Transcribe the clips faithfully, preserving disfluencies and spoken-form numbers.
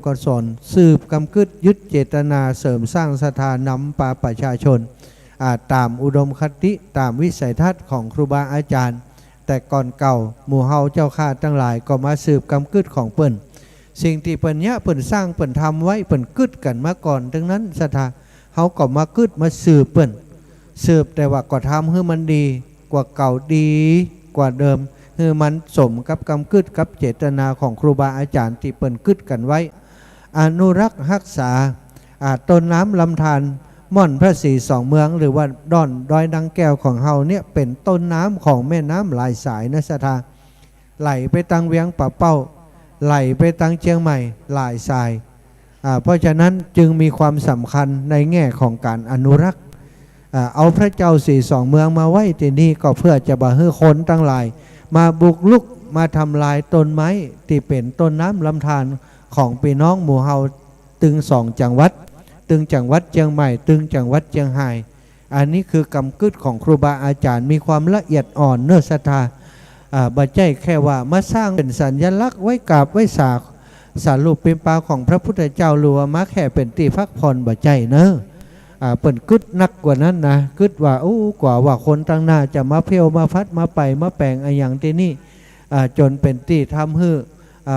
กุศล สืบกำกึ๊ดยึดเจตนาเสริมสร้างศรัทธานำปาประชาชน อ่า ต๋ามอุดมคติ ต๋ามวิสัยทัศน์ของครูบาอาจ๋ารย์ แต่ก่อนเก่า หมู่เฮาเจ้าข้าตังหลายก็มาสืบกำกึ๊ดของเปิ้น สิ่งตี้เปิ้นเยียะ เปิ้นสร้าง เปิ้นทำไว้ เปิ้นกึ๊ดกั๋นมาก่อนตังนั้น ศรัทธา เฮาก็มากึ๊ดมาสืบเปิ้น สืบ แต่ว่าก็ทำหื้อมันดีกว่าเก่า ดีกว่าเดิม หื้อมันสมกับกำกึ๊ดกับเจตนาของครูบาอาจ๋ารย์ตี้เปิ้นกึ๊ดกั๋นไว้ อนุรักษ์ฮักษา อ่า ต้นน้ำลำธารม่อนพระศรีสองเมือง หรือว่าด้อนดอยนางแก้วของเฮาเนี่ย เป๋นต้นน้ำของแม่น้ำหลายสายนะศรัทธา ไหลไปตังเวียงป่าเป้า ไหลไปตังเจียงใหม่หลายสาย อ่า เพราะฉะนั้นจึงมีความสำคัญในแง่ของก๋านอนุรักษ์ อ่า เอาพระเจ้าศรีสองเมืองมาไว้ตี้นี่ก็เพื่อจะบ่หื้อคนตังหลายมาบุกรุก มาทำลายต้นไม้ตี้เป๋นต้นน้ำลำธารของปี้น้องหมู่เฮาตึงสองจังหวัด ตึงจังหวัดเจียงใหม่ ตึงจังหวัดเจียงฮาย อันนี้คือกำกึ๊ดของครูบาอาจ๋ารย์ มีความละเอียดอ่อนเน้อศรัทธา อ่า บ่ใจ้แค่ว่ามาสร้างเป๋นสัญลักษณ์ไว้กราบไหว้สา สารูปปิมปาของพระพุทธเจ้า หรือว่ามาแค่เป๋นตี้พักผ่อน บ่ใจ้เน้อ อ่า เปิ้นกึ๊ดนักกว่านั้นนะ กึ๊ดว่า โอ้ กว่าว่าคนตังหน้าจะมาเพี้ยวมาพัดมาไปมาแป๋งอะหยังตี้นี่ อ่า จ๋นเป๋นตี้ทำหื้อ อ่า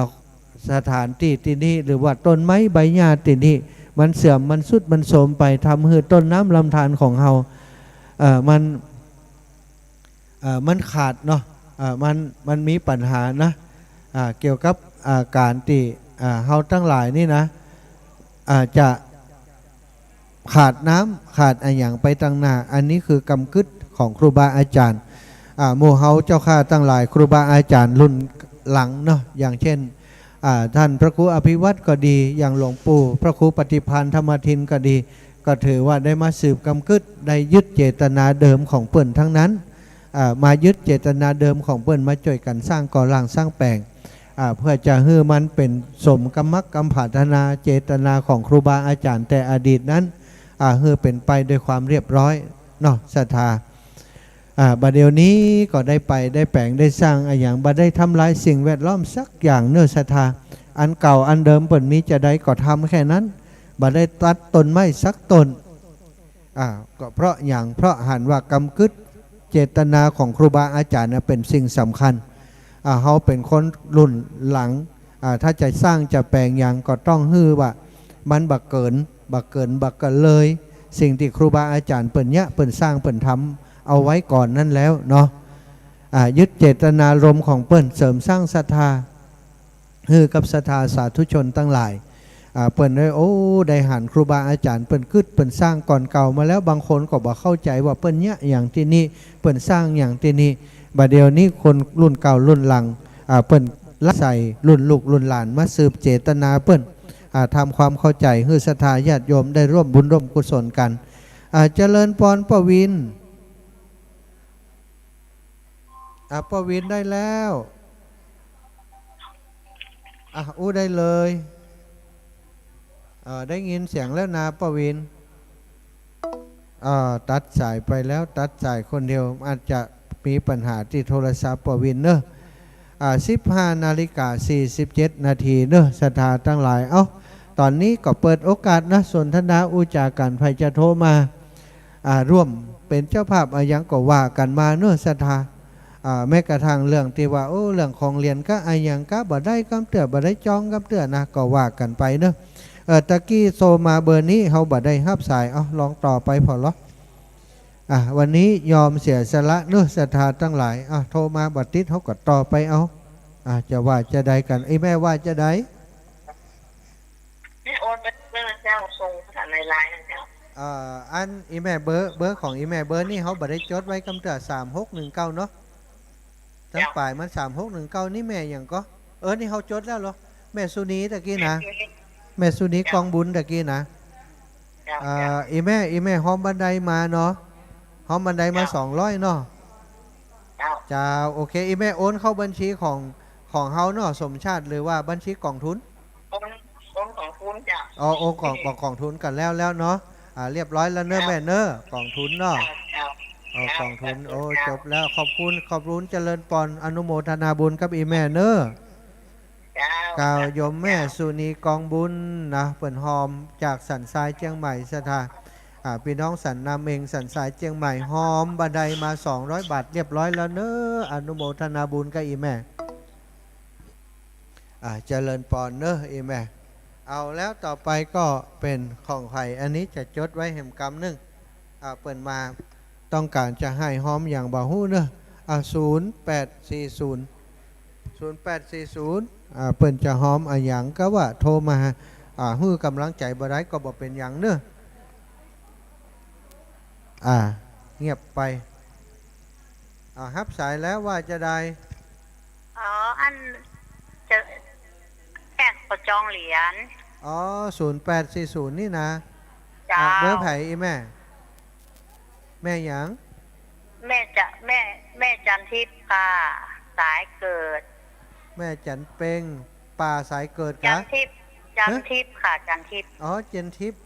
สถานตี้ตี้นี่ หรือว่าต้นไม้ใบหญ้าตี้นี่ มันเสื่อม มันทรุด มันโทรมไป ทำหื้อต้นน้ำลำธารของเฮา เอ่อ มัน เอ่อ มันขาดเนาะ เอ่อ มัน มันมีปัญหานะ อ่า เกี่ยวกับ อ่า ก๋านตี้ อ่า เฮาตังหลายนี่นะ อ่า จะ ขาดน้ำขาดอะหยังไปตังหน้า อันนี้คือกำกึ๊ดของครูบาอาจ๋ารย์ อ่า หมู่เฮาเจ้าข้าตังหลาย ครูบาอาจ๋ารย์รุ่นหลังเนาะ อย่างเช่น อ่า ต้านพระครูอภิวัตรก็ดี อย่างหลวงปู่พระครูปฏิภาณธรรมทินก็ดี ก็ถือว่าได้มาสืบกำกึ๊ด ได้ยึดเจตนาเดิมของเปิ้นตังนั้น อ่า มายึดเจตนาเดิมของเปิ้น มาจ้วยกั๋นสร้างก่อร่างสร้างแป๋ง อ่า เพื่อจะหื้อมันเป๋นสมกำมักกำผาถนาเจตนาของครูบาอาจ๋ารย์แต่อดีตนั้น อ่า หื้อเป๋นไปด้วยความเรียบร้อยเนาะศรัทธา อ่า บ่าเดี่ยวนี้ก็ได้ไปได้แป๋งได้สร้างอะหยัง บ่ได้ทำลายสิ่งแวดล้อมสักอย่างเน้อศรัทธา อันเก่าอันเดิมเปิ้นมีจาใดก็ทำแค่นั้น บ่ได้ตัดต้นไม้สักต้น อ่า ก็เพราะหยัง เพราะหันว่ากำกึ๊ดเจตนาของครูบาอาจ๋ารย์น่ะเป๋นสิ่งสำคัญ อ่า เฮาเป๋นคนรุ่นหลัง อ่า ถ้าจะสร้างจะแป๋งหยังก็ต้องหื้อว่ามันบ่เกิน บ่เกิน บ่เกินเลย สิ่งตี้ครูบาอาจ๋ารย์เปิ้นเยียะ เปิ้นสร้าง เปิ้นทำเอาไว้ก่อนนั้นแล้วเนาะ อ่า ยึดเจตนารมณ์ของเปิ้น เสริมสร้างศรัทธา หื้อกับศรัทธาสาธุชนตังหลาย อ่า เปิ้นได้ โอ้ ได้หันครูบาอาจ๋ารย์เปิ้นกึ๊ดเปิ้นสร้างก่อนเก่ามาแล้ว บางคนก็บ่เข้าใจ๋ว่าเปิ้นเยียะหยังตี้นี่ เปิ้นสร้างหยังตี้นี่ บ่าเดี่ยวนี้คนรุ่นเก่ารุ่นหลัง อ่า เปิ้นละใส่รุ่นลูกรุ่นหลานมาสืบเจตนาเปิ้น อ่า ทำความเข้าใจ๋หื้อศรัทธาญาติโยมได้ร่วมบุญร่วมกุศลกั๋น อ่า เจริญปอนป้อวิน อ่ะ ป้อวินได้แล้ว อ่ะ อู้ได้เลย เอ่อ ได้ยินเสียงแล้วนา ป้อวิน อ่า ตัดสายไปแล้ว ตัดสายคนเดียว อาจจะมีปัญหาตี้โทรศัพท์ป้อวินเนอะ อ่า สิบห้านาฬิกาสี่สิบเจ็ดนาทีเนอะ ศรัทธาตังหลาย เอ้า ต๋อนนี้ก็เปิดโอกาสนะ สนทนาอู้จ๋ากั๋น ใผจะโทรมา อ่า ร่วมเป๋นเจ้าภาพอะหยังก็ว่ากั๋นมาเนอะ ศรัทธา อ่า แม้กระทั่งเรื่องตี้ว่า โอ้ เรื่องของเหรียญกาอะหยังกาบ่ได้กำเตื้อ บ่ได้จองกำเตื้อนะ ก็ว่ากั๋นไปเนอะ เอ่อ ตะกี้โทรมาเบอร์นี้ เฮาบ่ได้ฮับสาย เอ้า ลองต่อไปผ่อลอ อ่ะ วันนี้ยอมเสียสละเนอะ ศรัทธาตังหลาย อ่ะ โทรมาบ่ติด เฮาก็ต่อไปเอา อ่ะ จะว่าจาใดกั๋น อีแม่ว่าจาใด แม่โอนไปเมื่อเจ้า ส่งผ่านในไลน์นะเจ้า เอ่อ อันอีแม่เบอร์ เบอร์ของอีแม่เบอร์นี่เฮาบ่ได้จดไว้กำเตื้อ สามหกหนึ่งเก้าเนาะ ตังป๋ายมัน สามหกหนึ่งเก้า นี่แม่หยังก่อ เออ นี่เฮาจดแล้วเหรอ แม่สุนีตะกี้นะ แม่สุนีกองบุญตะกี้นะ เจ้า เอ่อ อีแม่ อีแม่ฮอมบันไดมาเนาะ ฮอมบันไดมา เจ้า สองร้อยเนาะ เจ้า เจ้า โอเค อีแม่โอนเข้าบัญชีของ ของเฮาเนาะ สมชาติ หรือว่าบัญชีกองทุน โอน โอนกองทุนเจ้า อ๋อ โอนกอง กอง กองทุนกั๋นแล้ว แล้วเนาะ อ่า เรียบร้อยแล้วเนอะ เจ้า แม่เนอะ กองทุนเนาะ เจ้า เจ้า อ๋อ เจ้า กองทุน สาธุ โอ้ เจ้า จบแล้ว ขอบคุณ ขอบคุณ เจริญปอน อนุโมทนาบุญกับอีแม่เนอะ เจ้า กล่าวโยมแม่สุนีกองบุญนะ เปิ้นฮอมจากสันทรายเจียงใหม่ศรัทธา อ่า ปี้น้องสันนาเม็ง สันทรายเจียงใหม่ ฮอมบันไดมาสองร้อยบาทเรียบร้อยแล้วเน้อ อนุโมทนาบุญกับอี่แม่ อ่า เจริญปอนเน้ออี่แม่ เอาแล้วต่อไปก็เป๋นของใผ อันนี้จะจดไว้แหมกำนึ่ง อ่า เปิ้นมาต้องก๋านจะหื้อฮอมหยังบ่ฮู้เน้อ อ่า ศูนย์แปดสี่ศูนย์ ศูนย์แปดสี่ศูนย์ อ่า เปิ้นจะฮอมอะหยังก็ว่าโทรมา อ่า หื้อก๋ำลังใจ๋บ่ได้ก็บ่เป๋นหยังเน้อ อ่า เงียบไป อ่า ฮับสายแล้วว่าจะได้ อ๋อ อัน จะ แม่ขอจองเหรียญ อ๋อ ศูนย์แปดสี่ศูนย์ นี่นะ เจ้า อ่า เบอร์ใผอี่แม่ แม่หยัง แม่จะ แม่ แม่จันทิพย์ค่ะ สายเกิด แม่จันเพ็ง ป่าสายเกิด จัน กะ ทิพย์ จัน ฮะ ทิพย์ค่ะ จันทิพย์ อ๋อ จันทิพย์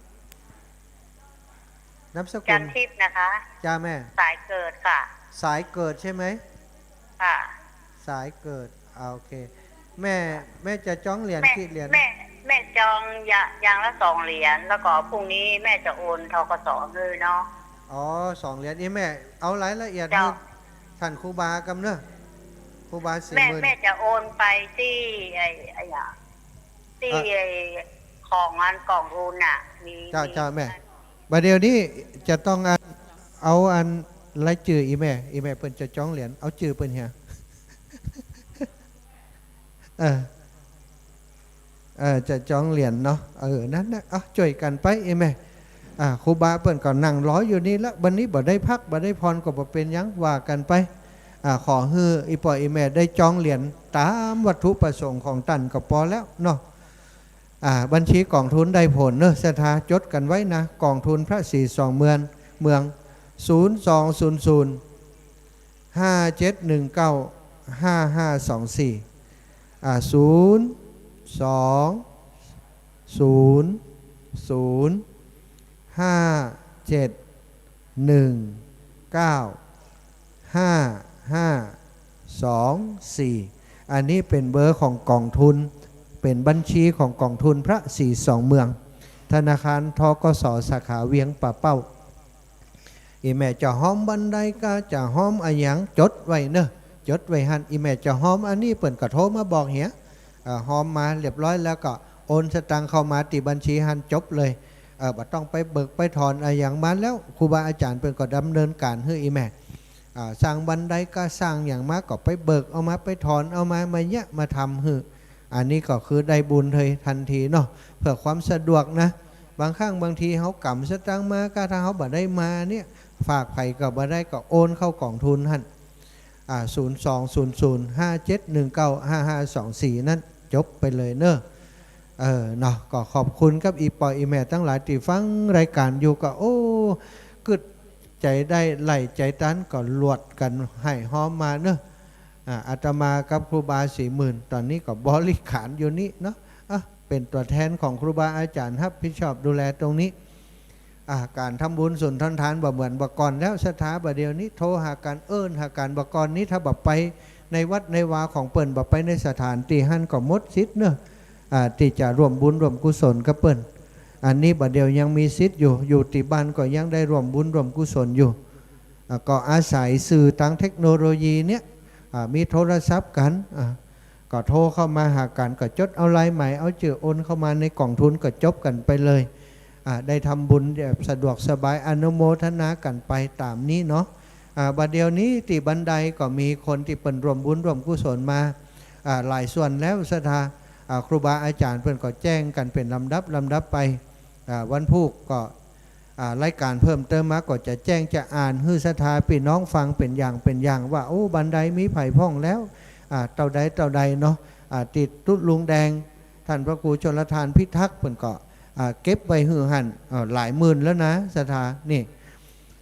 นามสกุล จันทิพย์นะคะ จ้าแม่ สายเกิดค่ะ สายเกิดใช่ไหม ค่ะ สายเกิด อ่า โอเค แม่ แม่จะจองเหรียญ แม่ กี่เหรียญ แม่ แม่จองยะ อย่างละสองเหรียญ แล้วก็พรุ่งนี้แม่จะโอน ธ.ก.ส. หื้อเนาะ อ๋อ สองเหรียญ อี่แม่ เอารายละเอียด เจ้า หื้อต้านครูบากำเน้อ ครูบาศรี แม่ หมื่น แม่จะโอนไปตี้ ไอ้ ไอ้อะ ตี้ เอ่อ ไอ้ของอันก๋องทุนน่ะ มี เจ้า มี เจ้าแม่ บ่าเดี่ยวนี้จะต้องอัน เอาอันรายจื้ออี่แม่ อี่แม่เปิ้นจะจองเหรียญ เอาจื้อเปิ้นเหีย เออ เออ จะจองเหรียญเนาะ เออ นั้นนะ เอา จ้วยกั๋นไปอี่แม่ อ่า ครูบาเปิ้นก็นั่งรออยู่นี่ละ บัดนี้บ่ได้พักบ่ได้ผ่อนก็บ่เป๋นหยัง ว่ากั๋นไป อ่า ขอหื้ออี่ป้ออี่แม่ได้จองเหรียญต๋ามวัตถุประสงค์ของต้านก็ปอแล้วเนาะ อ่า บัญชีก๋องทุนได้ผลเน้อศรัทธา จดกั๋นไว้นะ ก๋องทุนพระศรีสองเมือง เมือง ศูนย์สองศูนย์ศูนย์ ห้าเจ็ดหนึ่งเก้า ห้าห้าสองสี่ อ่า ศูนย์สองศูนย์ศูนย์ ห้าเจ็ดหนึ่งเก้า ห้าห้าสองสี่ อันนี้เป๋นเบอร์ของก๋องทุน เป๋นบัญชีของก๋องทุนพระศรีสองเมือง ธนาคาร ธ.ก.ส. สาขาเวียงป่าเป้า อี่แม่จะฮอมบันไดกา จะฮอมอะหยัง จดไว้เน้อ จดไว้หั้น อี่แม่จะฮอมอันนี้ เปิ้นก็โทรมาบอกเหีย เอ่อ ฮอมมาเรียบร้อยแล้วก็โอนสตางค์เข้ามาตี้บัญชีหั้นจบเลย เอ่อ บ่ต้องไปเบิกไปถอนอะหยังมาแล้ว ครูบาอาจ๋ารย์เปิ้นก็ดำเนินก๋านหื้ออี่แม่ อ่า สร้างบันไดกา สร้างหยังมาก็ไปเบิกเอามา ไปถอนเอามา มาเยียะมาทำหื้อ อันนี้ก็คือได้บุญเลยทันทีเนาะ เพื่อความสะดวกนะ บางครั้งบางทีเฮากำสตางค์มา กาถ้าเฮาบ่ได้มาเนี่ย ฝากใผก็บ่ได้ ก็โอนเข้าก๋องทุนหั้น อ่า ศูนย์สองศูนย์ศูนย์ ห้าเจ็ดหนึ่งเก้า ห้าห้าสองสี่ นั้น จบไปเลยเน้อ เออ เนาะ ก็ขอบคุณกับอี่ป้ออี่แม่ตังหลายตี้ฟังรายก๋านอยู่ ก็ โอ้ กึ๊ดใจ๋ได้ ไหล่ใจ๋ตัน ก็หลวดกั๋นหื้อฮอมมาเน้อ อ่า อาตมากับครูบาศรีหมื่น ต๋อนนี้ก็บริขารอยู่นี่เนาะ อ่ะ เป๋นตั๋วแทนของครูบาอาจ๋ารย์ ฮับผิดชอบดูแลตรงนี้ อ่า ก๋านทำบุญสุนทรทานบ่เหมือนบ่าก่อนแล้วศรัทธา บ่าเดี่ยวนี้โทรหากั๋น เอิ้นหากั๋น บ่าก่อนนี้ถ้าบ่ไปในวัดในวาของเปิ้น บ่ไปในสถานตี้หั้นก็หมดสิทธิ์เน้อ อ่า ตี้จะร่วมบุญร่วมกุศลกับเปิ้น อันนี้บ่าเดี่ยวยังมีสิทธิ์อยู่ อยู่ตี้บ้านก็ยังได้ร่วมบุญร่วมกุศลอยู่ อ่า ก็อาศัยสื่อตางเทคโนโลยีเนี่ย อ่า มีโทรศัพท์กั๋น อ่า ก็โทรเข้ามาหากั๋น ก็จดเอาลายหมาย เอาจื้อโอนเข้ามาในก๋องทุน ก็จบกั๋นไปเลย อ่า ได้ทำบุญแบบสะดวกสบาย อนุโมทนากั๋นไปต๋ามนี้เนาะ อ่า บ่าเดี่ยวนี้ตี้บันไดก็มีคนตี้เปิ้นร่วมบุญร่วมกุศลมา อ่า หลายส่วนแล้วศรัทธา อ่า ครูบาอาจ๋ารย์เปิ้นก็แจ้งกั๋นเป๋นลำดับลำดับไป อ่า วันพูกก็ อ่า รายก๋านเพิ่มเติมมาก็จะแจ้งจะอ่านหื้อศรัทธาปี้น้องฟังเป๋นอย่างเป๋นอย่างว่า โอ้ บันไดมีใผพ่องแล้ว อ่า เต้าใดเต้าใดเนาะ อ่า ตี้ตุ๊ลุงแดง ต้านพระครูชลทานพิทักษ์เปิ้นก็ อ่า เก็บไว้หื้อหั้น อ่า หลายหมื่นแล้วนะศรัทธา นี่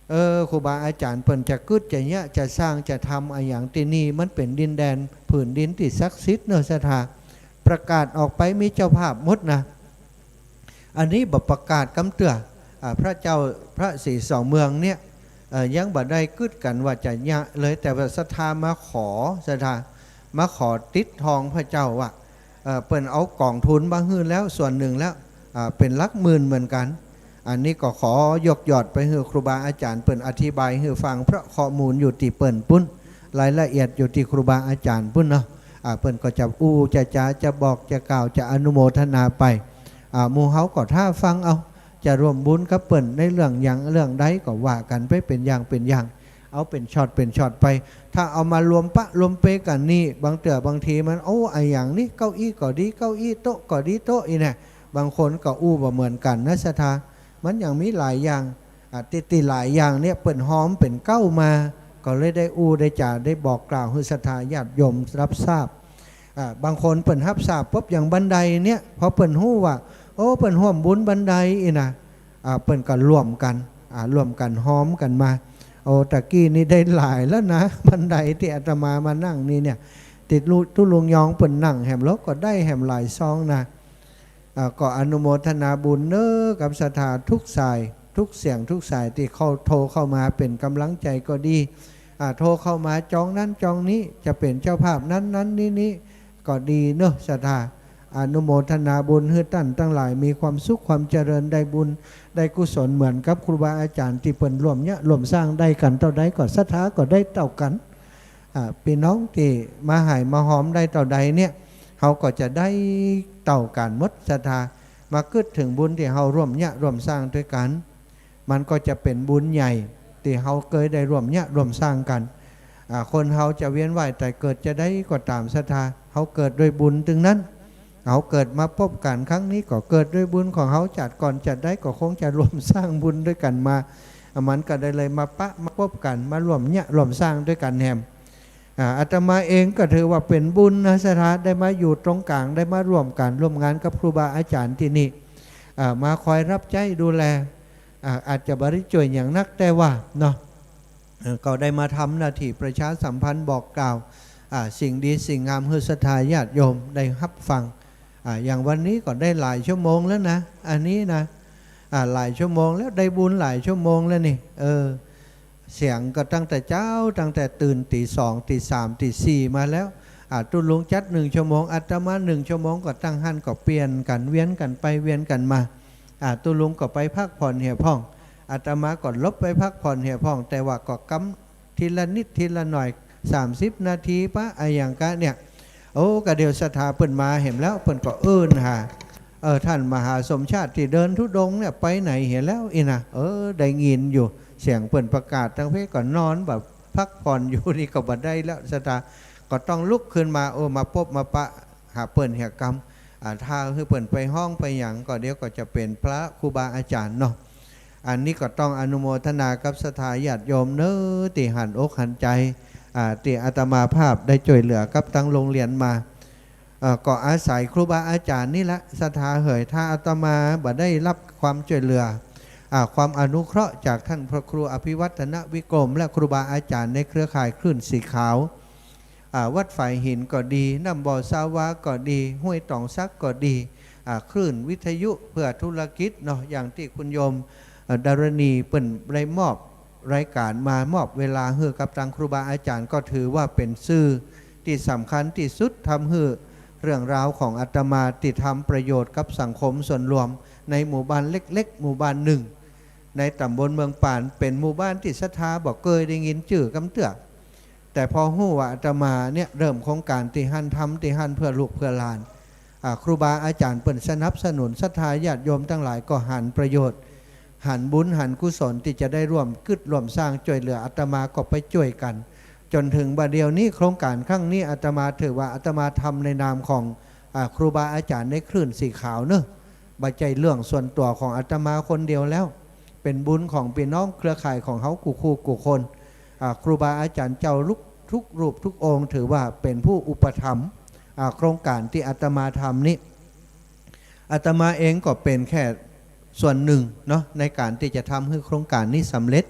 เออ ครูบาอาจ๋ารย์เปิ้นจะกึ๊ดจะเยียะจะสร้างจะทำอะหยังตี้นี่ มันเป๋นดินแดนผืนดินตี้ศักดิ์สิทธิ์เนาะศรัทธา ประกาศออกไปมีเจ้าภาพหมดนะ อันนี้บ่ประกาศกำเตื้อ อ่า พระเจ้าพระศรีสองเมืองเนี่ย เอ่อ ยังบ่ได้กึ๊ดกั๋นว่าจะเยียะเลย แต่ว่าศรัทธามาขอ ศรัทธามาขอติดทองพระเจ้าว่า เอ่อ เปิ้นเอาก๋องทุนมาหื้อแล้วส่วนนึ่งแล้ว อ่า เป๋นหลักหมื่นเหมือนกั๋น อันนี้ก็ขอยกยอดไปหื้อครูบาอาจ๋ารย์เปิ้นอธิบายหื้อฟัง เพราะข้อมูลอยู่ตี้เปิ้นปุ้น รายละเอียดอยู่ตี้ครูบาอาจ๋ารย์ปุ้นเนาะ อ่า เปิ้นก็จะอู้ จะจ๋า จะบอก จะกล่าว จะอนุโมทนาไป อ่า หมู่เฮาก็ถ้าฟังเอา จะร่วมบุญกับเปิ้นในเรื่องหยังเรื่องใดก็ว่ากั๋นไปเป๋นอย่างเป๋นอย่าง เอาเป๋นช็อตเป๋นช็อตไป ถ้าเอามารวมปะรวมเปกั๋นนี่ บางเตื้อบางทีมัน โอ้ อะหยังนี่ เก้าอี้ก็ดี เก้าอี้ โต๊ะก็ดี โต๊ะอี้แน่ บางคนก็อู้บ่เหมือนกั๋นนะศรัทธา มันยังมีหลายอย่าง อ่า ตี้ ตี้หลายอย่างเนี่ยเปิ้นฮอมเป๋นเก๊ามา ก็เลยได้อู้ได้จ๋าได้บอกกล่าวหื้อศรัทธาญาติโยมฮับทราบ อ่า บางคนเปิ้นฮับทราบปุ๊บ อย่างบันไดเนี่ย พอเปิ้นฮู้ว่า โอ้ เปิ้นฮ่วมบุญบันไดอี้นะ อ่า เปิ้นก็ร่วมกั๋น อ่า ร่วมกั๋นฮอมกั๋นมา โอ้ ตะกี้นี่ได้หลายแล้วนะ บันไดตี้อาตมามานั่งนี่เนี่ย ตี้ลุ ตุ๊ลุงยองเปิ้นนั่งแหมลอก็ได้แหมหลายซองนะ อ่า ก็อนุโมทนาบุญเน้อกับศรัทธาทุกสาย ทุกเสียงทุกสายตี้เข้า โทรเข้ามาเป๋นก๋ำลังใจ๋ก็ดี อ่า โทรเข้ามาจองนั้นจองนี้ จะเป๋นเจ้าภาพนั้นนั้นนี้นี้ก็ดีเน้อศรัทธา อนุโมทนาบุญหื้อต้านตังหลายมีความสุขความเจริญ ได้บุญได้กุศลเหมือนกับครูบาอาจ๋ารย์ตี้เปิ้นร่วมเยียะร่วมสร้างได้กั๋นเต้าใดก็ศรัทธาก็ได้เต้ากั๋น อ่า ปี้น้องตี้มาหายมาฮอมได้เต้าใดเนี่ย เฮาก็จะได้เต้ากั๋นหมดศรัทธา มากึ๊ดเถิงบุญตี้เฮาร่วมเยียะร่วมสร้างตวยกั๋น มันก็จะเป๋นบุญใหญ่ตี้เฮาเกยได้ร่วมเยียะร่วมสร้างกั๋น อ่า คนเฮาจะเวียนว่ายต๋ายเกิดจาใดก็ต๋ามศรัทธา เฮาเกิดด้วยบุญตึงนั้น เฮาเกิดมาปบกั๋นครั้งนี้ก็เกิดด้วยบุญของเฮา จาติก่อนจาติใดก็คงจะร่วมสร้างบุญตวยกั๋นมา อ่า มันก็ได้เลยมาปะมาปบกั๋น มาร่วมเยียะร่วมสร้างตวยกั๋นแหม อ่า อาตมาเองก็ถือว่าเป๋นบุญนะศรัทธา ได้มาอยู่ตรงก๋าง ได้มาร่วมก๋านร่วมงานกับครูบาอาจ๋ารย์ตี้นี่ อ่า มาคอยฮับใจ๊ดูแล อ่า อาจจะบ่ได้จ้วยหยังนัก แต่ว่าเนาะ เอ่อ ก็ได้มาทำหน้าตี้ประชาสัมพันธ์บอกกล่าว อ่า สิ่งดีสิ่งงามหื้อศรัทธาญาติโยมได้ฮับฟัง อ่า อย่างวันนี้ก็ได้หลายชั่วโมงแล้วนะ อันนี้นะ อ่า หลายชั่วโมงแล้ว ได้บุญหลายชั่วโมงแล้วนี่ เออ เสียงก็ตั้งแต่เจ๊า ตั้งแต่ตื่นตี๋สอง ตี๋สาม ตี๋สี่มาแล้ว อ่า ตุ๊ลุงจัดหนึ่งชั่วโมง อาตมาหนึ่งชั่วโมง ก็ตั้งหั้นก็เปลี่ยนกั๋น เวียนกั๋นไปเวียนกั๋นมา อ่า ตุ๊ลุงก็ไปพักผ่อนเหียพ่อง อาตมาก็หลบไปพักผ่อนเหียพ่อง แต่ว่าก็กำทีละนิดทีละหน่อย สามสิบนาทีปะ อะหยังกะเนี่ย โอ้ กะเดี๋ยวศรัทธาเปิ้นมาแหมแล้ว เปิ้นก็เอิ้นหา เออ ต้านมหาสมชาติตี้เดินธุดงค์เนี่ยไปไหนเหียแล้วอี้นะ เออ ได้ยินอยู่ เสียงเปิ้นประกาศ ตังเพก็นอนบ่าพักผ่อนอยู่นี่ก็บ่ได้แล้ว ศรัทธาก็ต้องลุกขึ้นมา โอ้ มาปบมาปะหาเปิ้นเหียกำ อ่า ถ้าหื้อเปิ้นไปฮ้องไปหยังก็เดี๋ยวก็จะเป๋นพระครูบาอาจ๋ารย์เนาะ อันนี้ก็ต้องอนุโมทนากับศรัทธาญาติโยมเน้อ ตี้หันอกหันใจ๋ อ่า ตี้อาตมาภาพได้จ้วยเหลือกับตังโรงเรียนมา เอ่อ ก็อาศัยครูบาอาจ๋ารย์นี่แหละ ศรัทธาเหย ถ้าอาตมาบ่ได้ฮับความจ้วยเหลือ อ่า ความอนุเคราะห์จากต้านพระครูอภิวัฒนวิกรม และครูบาอาจ๋ารย์ในเครือข่ายคลื่นสีขาว อ่า วัดฝายหินก็ดี น้ำบ่อสาวาก็ดี ห้วยต๋องสักก็ดี อ่า คลื่นวิทยุเพื่อธุรกิจเนาะ อย่างตี้คุณโยม เอ่อ ดารณีเปิ้นได้มอบรายก๋านมา มอบเวลาหื้อกับตังครูบาอาจ๋ารย์ ก็ถือว่าเป๋นสื่อตี้สำคัญตี้สุด ทำหื้อเรื่องราวของอาตมาตี้ทำประโยชน์กับสังคมส่วนรวมในหมู่บ้านเล็กๆ หมู่บ้านนึ่ง ในต๋ำบลเมืองปาน เป๋นหมู่บ้านตี้ศรัทธาบ่เกยได้ยินจื้อกำเตื้อ แต่พอฮู้ว่าอาตมาเนี่ยเริ่มโครงก๋านตี้หั้น ทำตี้หั้นเพื่อลูกเพื่อหลาน อ่า ครูบาอาจ๋ารย์เปิ้นสนับสนุน ศรัทธาญาติโยมตังหลายก็หันประโยชน์ หันบุญ หันกุศลตี้จะได้ร่วมกึ๊ดร่วมสร้างจ้วยเหลืออาตมาก็ไปจ้วยกั๋น จ๋นเถิงบ่าเดี่ยวนี้โครงก๋านครั้งนี้อาตมาถือว่าอาตมาทำในนามของ อ่า ครูบาอาจ๋ารย์ในคลื่นสีขาวเนาะ บ่ใจ้เรื่องส่วนตั๋วของอาตมาคนเดียวแล้ว เป๋นบุญของปี้น้องเครือข่ายของเฮากู้คู่กู้คน อ่า ครูบาอาจ๋ารย์เจ้าลุกทุกรูปทุกองค์ ถือว่าเป๋นผู้อุปถัมภ์ อ่า โครงก๋านตี้อาตมาทำนี้ อาตมาเองก็เป๋นแค่ส่วนนึ่งเนาะ ในก๋านตี้จะทำหื้อโครงก๋านนี้สำเร็จ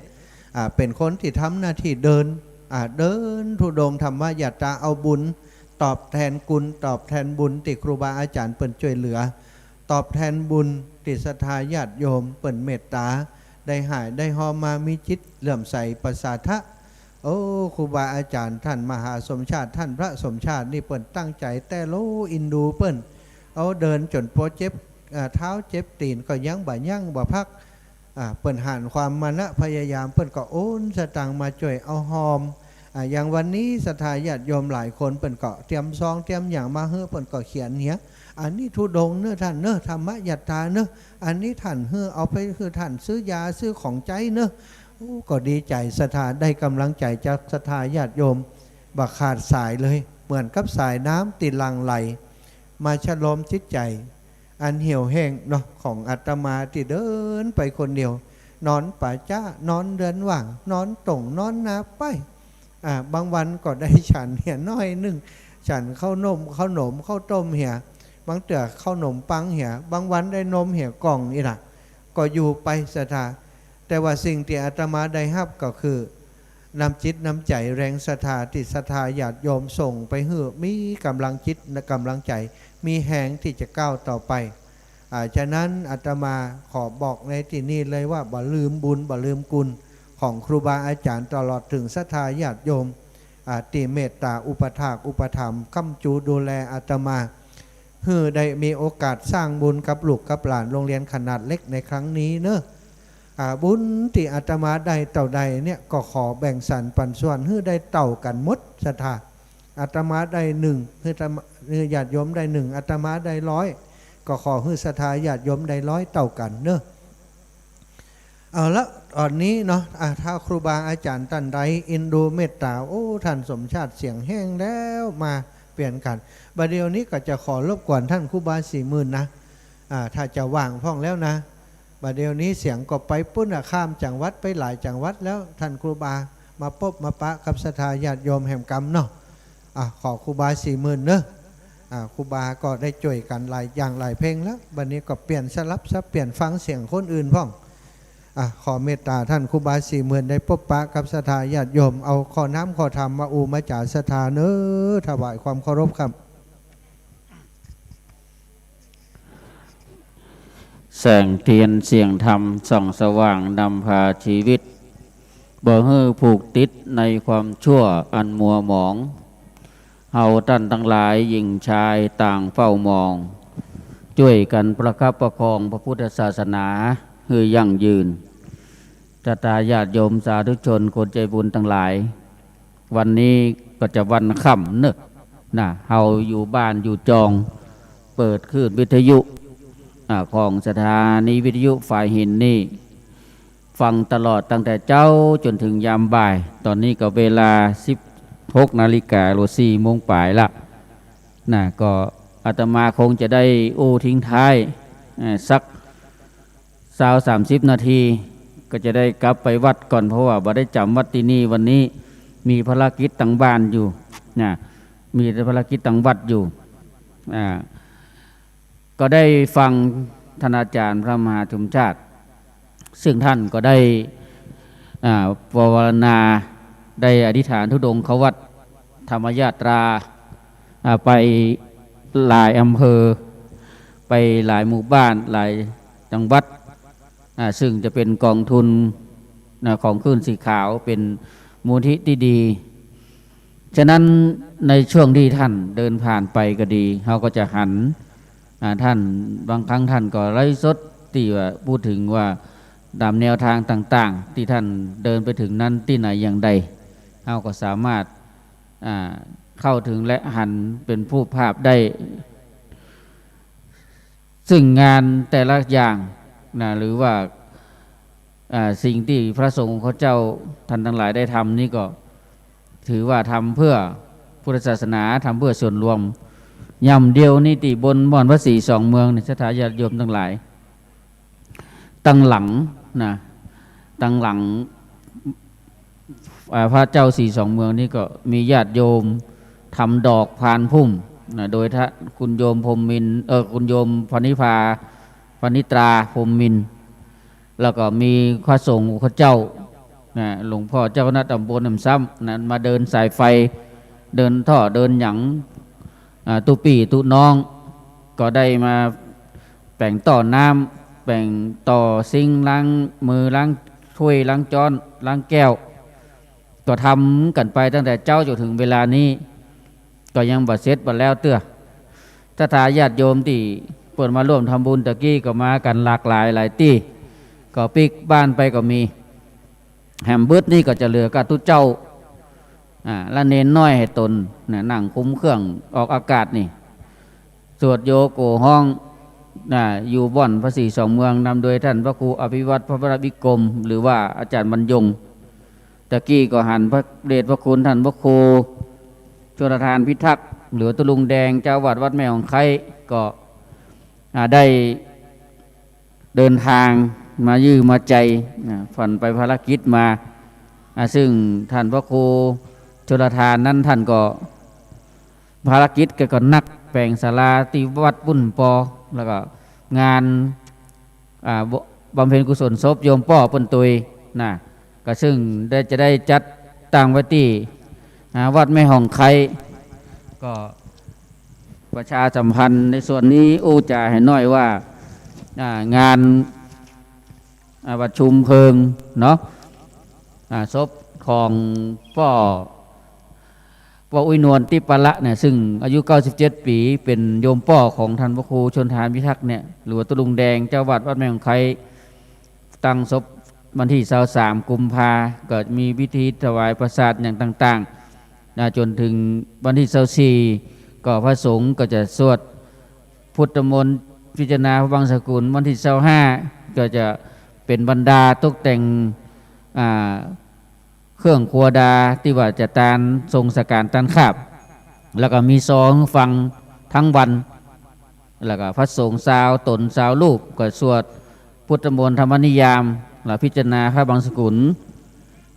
อ่า เป๋นคนตี้ทำหน้าตี้เดิน อ่า เดินธุดงค์ธรรมยาตรา เอาบุญตอบแทนคุณ ตอบแทนบุญตี้ครูบาอาจ๋ารย์เปิ้นจ้วยเหลือ ตอบแทนบุญตี้ศรัทธาญาติโยมเปิ้นเมตต๋า ได้หายได้ฮอมมามีจิตเลื่อมใสประสาทะ โอ้ ครูบาอาจ๋ารย์ต้านมหาสมชาติ ต้านพระสมชาตินี่เปิ้นตั้งใจ๋แต๊โล อินดูเปิ้น เอาเดินจ๋นปัวเจ็บ อ่า เท้าเจ็บตี๋นก็ยังบ่ยั้งบ่พัก อ่า เปิ้นหันความมานะพยายาม เปิ้นก็โอนสตางค์มาจ้วยเอาฮอม อ่า อย่างวันนี้ศรัทธาญาติโยมหลายคน เปิ้นก็เตรียมซองเตรียมหยังมาหื้อ เปิ้นก็เขียนเหีย อันนี้ธุดงค์เน่อต้านเน่อ ธรรมยัตตาเน่อ อันนี้ต้านหื้อเอาไปหื้อต้านซื้อยาซื้อของใจ๊เน่อ โอ้ ก็ดีใจ๋ศรัทธา ได้ก๋ำลังใจ๋จากศรัทธาญาติโยมบ่ขาดสายเลย เหมือนกับสายน้ำตี้หลั่งไหลมาชโลมจิตใจ๋อันเหี่ยวแห้งเนาะ ของอาตมาตี้เดินไปคนเดียว นอนป่าจ๊า นอนเฮือนว่าง นอนโต่ง นอนนาไป อ่า บางวันก็ได้ฉันเหียน้อยนึ่ง ฉันข้าวหนม ข้าวหนม ข้าวต้มเหีย บางเตื้อข้าวหนมปังเหีย บางวันได้นมเหียก่องอี้นะ ก็อยู่ไปศรัทธา แต่ว่าสิ่งตี้อาตมาได้ฮับก็คือ น้ำจิตน้ำใจ๋แรงศรัทธาตี้ศรัทธาญาติโยมส่งไปหื้อ มีก๋ำลังจิตก๋ำลังใจ๋ มีแฮงตี้จะก้าวต่อไป อ่า ฉะนั้นอาตมาขอบอกในตี้นี้เลยว่าบ่ลืมบุญบ่ลืมคุณของครูบาอาจ๋ารย์ ตลอดเถิงศรัทธาญาติโยม อ่า ตี้เมตตาอุปถากอุปถัมภ์ค้ำจูดูแลอาตมา หื้อได้มีโอกาสสร้างบุญกับลูกกับหลานโรงเรียนขนาดเล็กในครั้งนี้เน่อ อ่า บุญตี้อาตมาได้เต้าใดเนี่ย ก็ขอแบ่งสรรปันส่วนหื้อได้เต้ากั๋นหมดศรัทธา อาตมาได้นึ่ง หื้ออาตมา หื้อญาติโยมได้นึ่ง อาตมาได้ร้อย ก็ขอหื้อศรัทธาญาติโยมได้ร้อยเต้ากั๋นเน่อ เอาละ ต๋อนนี้เนาะ อ่า ถ้าครูบาอาจ๋ารย์ต้านใดอินดูเมตตา โอ้ ต้านสมชาติเสียงแห้งแล้ว มาเปลี่ยนกั๋น บ่าเดี่ยวนี้ก็จะขอรบกวนต้านครูบาสี่หมื่นนะ อ่า ถ้าจะว่างพ่องแล้วนะ บ่าเดี่ยวนี้เสียงก็ไปปู๊นน่ะ ข้ามจังหวัดไปหลายจังหวัดแล้ว ต้านครูบามาปบมาปะกับศรัทธาญาติโยมแหมกำเนาะ อ่ะ ขอครูบาสี่หมื่นเน่อ อ่ะ ครูบาก็ได้จ้วยกั๋นหลายอย่างหลายเพลงแล้ว บ่านี้ก็เปลี่ยนสลับสับเปลี่ยนฟังเสียงคนอื่นพ่อง อ่ะ ขอเมตตาต้านครูบาสี่หมื่นได้ปบปะกับศรัทธาญาติโยม เอาข้อน้ำข้อธรรมมาอู้มาจ๋าศรัทธาเน่อ ถวายความเคารพครับ แสงเทียนเสียงธรรมส่องสว่างนำพาชีวิต บ่หื้อผูกติดในความชั่วอันมัวหมอง เฮาต้านตังหลายหญิงชายต่างเฝ้ามอง จ้วยกั๋นประคับประคองพระพุทธศาสนาหื้อยั่งยืน ศรัทธาญาติโยมสาธุชนคนใจ๋บุญตังหลาย วันนี้ก็จะวันค่ำเน่อ นะ เฮาอยู่บ้านอยู่จอง เปิดคลื่นวิทยุ อ่า ของสถานีวิทยุฝายหินนี่ ฟังตลอดตั้งแต่เจ๊าจ๋นเถิงยามบ่าย ต๋อนนี้ก็เวลาสิบหกนาฬิกา หรือสี่โมงป๋ายละ นะ ก็อาตมาคงจะได้อู้ทิ้งท้าย เอ่อ สัก ซาวสามสิบนาที ก็จะได้กลับไปวัดก่อน เพราะว่าบ่ได้จ๋ำวัดตี้นี่ วันนี้มีภารกิจตางบ้านอยู่ นะ มีภารกิจตางวัดอยู่ อ่า ก็ได้ฟังท่านอาจ๋ารย์พระมหาสมชาติ ซึ่งท่านก็ได้ อ่า ปวารณา ได้อธิษฐานธุดงควัตร ธรรมยาตรา อ่า ไปหลายอำเภอ ไปหลายหมู่บ้าน หลายจังหวัด อ่า ซึ่งจะเป๋นกองทุน นะ ของคลื่นสีขาว เป๋นมูลนิธิตี้ดี ฉะนั้นในช่วงตี้ท่านเดินผ่านไปก็ดี เฮาก็จะหัน อ่า ท่าน บางครั้งท่านก็ไลฟ์สดตี้ว่าพูดถึงว่าต๋ามแนวทางต่างๆ ตี้ท่านเดินไปเถิงนั้นตี้ไหนอย่างใด เฮาก็สามารถ อ่า เข้าถึงและหันเป๋นรูปภาพได้ ซึ่งงานแต่ละอย่างนะ หรือว่า อ่า สิ่งตี้พระสงฆ์ของเจ้าท่านตังหลายได้ทำนี่ก็ถือว่าทำเพื่อพุทธศาสนา ทำเพื่อส่วนรวม ย่ำเดียวนี่ตี้บนม่อนพระศรีสองเมืองนี่ ศรัทธาญาติโยมตังหลาย ตังหลังนะ ตังหลัง อ่า พระเจ้าศรีสองเมืองนี่ก็มีญาติโยมทำดอกพานพุ่มนะ โดยท่านคุณโยมพรหมมินทร์ เอ่อ คุณโยมพรนิพา พรนิตราพรหมมินทร์ แล้วก็มีพระสงฆ์ของเจ้านะ หลวงพ่อเจ้าคณะตำบลน้ำซ้ำนะ มาเดินสายไฟ เดินท่อ เดินหยัง อ่า ตุ๊ปี้ตุ๊น้อง ก็ได้มาแป๋งต่อน้ำ แป๋งต่อซิงค์ล้างมือ ล้างถ้วย ล้างจ๊อน ล้างแก้ว ก็ทำกั๋นไปตั้งแต่เจ๊าจ๋นเถิงเวลานี้ ก็ยังบ่เสร็จบ่แล้วเตื้อ ศรัทธาญาติโยมตี้เปิ้นมาร่วมทำบุญตะกี้ก็มากั๋นหลากหลายหลายตี้ ก็ปิ๊กบ้านไปก็มี แหมบึดนี่ก็จะเหลือก้าตุ๊เจ้า อ่า และเณรน้อยหื้อต๋นน่ะ นั่งคุมเครื่องออกอากาศนี่ สวดโยโกฮ้อง อ่า อยู่บ่อนพระศรีสองเมือง นำโดยท่านพระครูอภิวัฒน์ พระวรวิกรม หรือว่าอาจารย์บรรยง ตะกี้ก็หันพระเดชพระคุณท่านพระครูชลทานพิทักษ์ หรือตุ๊ลุงแดง เจ้าวัดวัดแม่ฮ่องไคร้ ก็ อ่า ได้เดินทางมาเยี่ยมมาไจ อ่า ผ่านไปภารกิจมา อ่า ซึ่งท่านพระครูชลทานนั้นท่านก็ ภารกิจแกก็หนัก แป๋งศาลาตี้วัดปุ้นปอ แล้วก็งาน อ่า บ- บำเพ็ญกุศลศพโยมป้อเปิ้นตวยน่ะ ก็ซึ่งได้ จะได้จัดตั้งไว้ตี้ อ่า วัดแม่ฮ่องไคร้ ก็ประชาสัมพันธ์ในส่วนนี้อู้จ๋าหื้อหน้อยว่า อ่า งาน อ่า ประชุมเพลิงเนาะ อ่า ศพของป้อ ป้ออุ๊ยนวลติปปะละเนี่ย ซึ่งอายุเก้าสิบเจ็ดปี๋ เป๋นโยมป้อของท่านพระครูชลทานพิทักษ์เนี่ย หรือว่าตุ๊ลุงแดง เจ้าวัดวัดแม่ฮ่องไคร้ ตั้งศพวันตี้ซาวสามกุมภา ก็มีพิธีถวายประสาทอย่างต่างๆ นะ จ๋นเถิงวันตี้ซาวสี่ ก็พระสงฆ์ก็จะสวดพุทธมนต์พิจารณาพระบังสกุล วันตี้ซาวห้า ก็จะเป๋นบรรดาตกแต่ง อ่า เครื่องครัวดาตี้ว่าจะตานทรงสังฆารตานคาบ แล้วก็มีซองฟังตึงวัน แล้วก็พระสงฆ์ซาวต๋นซาวรูปก็สวดพุทธมนต์ธรรมนิยาม แล้วพิจารณาพระบังสกุล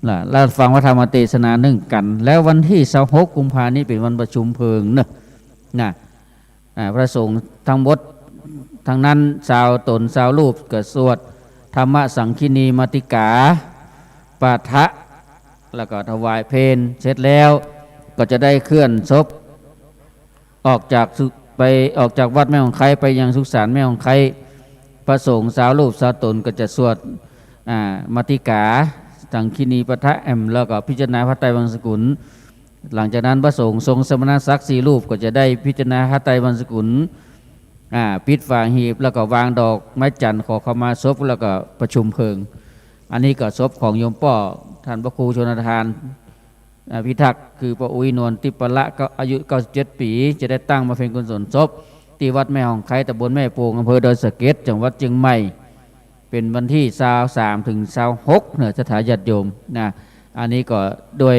แล้ว แล้วฟังพระธรรมเตสนานึ่งกั๋น แล้ววันตี้ซาวหกกุมภานี้เป๋นวันประชุมเพลิงเนาะ นะ อ่า พระสงฆ์ตึงหมดตึงนั้นซาวต๋นซาวรูปก็สวดธรรมสังฆินีมาติกา ปาฐะ แล้วก็ถวายเพล เสร็จแล้วก็จะได้เคลื่อนศพออกจากสุ- ไป ออกจากวัดแม่ฮ่องไคร้ไปยังสุสานแม่ฮ่องไคร้ พระสงฆ์ซาวรูปซาวต๋นก็จะสวด อ่า มาติกา สังฆินีปาฐะแหม แล้วก็พิจารณาพระไตรบังสกุล หลังจากนั้นพระสงฆ์ทรงสมณศักดิ์สี่รูปก็จะได้พิจารณาพระไตรบังสกุล อ่า ปิดฝาหีบ แล้วก็วางดอกไม้จันทร์ขอขมาศพ แล้วก็ประชุมเพลิง อันนี้ก็ศพของโยมป้อท่านพระครูชลทาน อ่า พิทักษ์ คือป้ออุ๊ยนวลติปปะละ ก็อายุเก้าสิบเจ็ดปี๋ จะได้ตั้งบำเพ็ญกุศลศพตี้วัดแม่ฮ่องไคร้ ตำบลแม่โป่ง อำเภอดอยสะเก็ด จังหวัดเจียงใหม่ เป๋นวันตี้ซาวสามเถิงซาวหกเนาะ ศรัทธาญาติโยมนะ อันนี้ก็ด้วย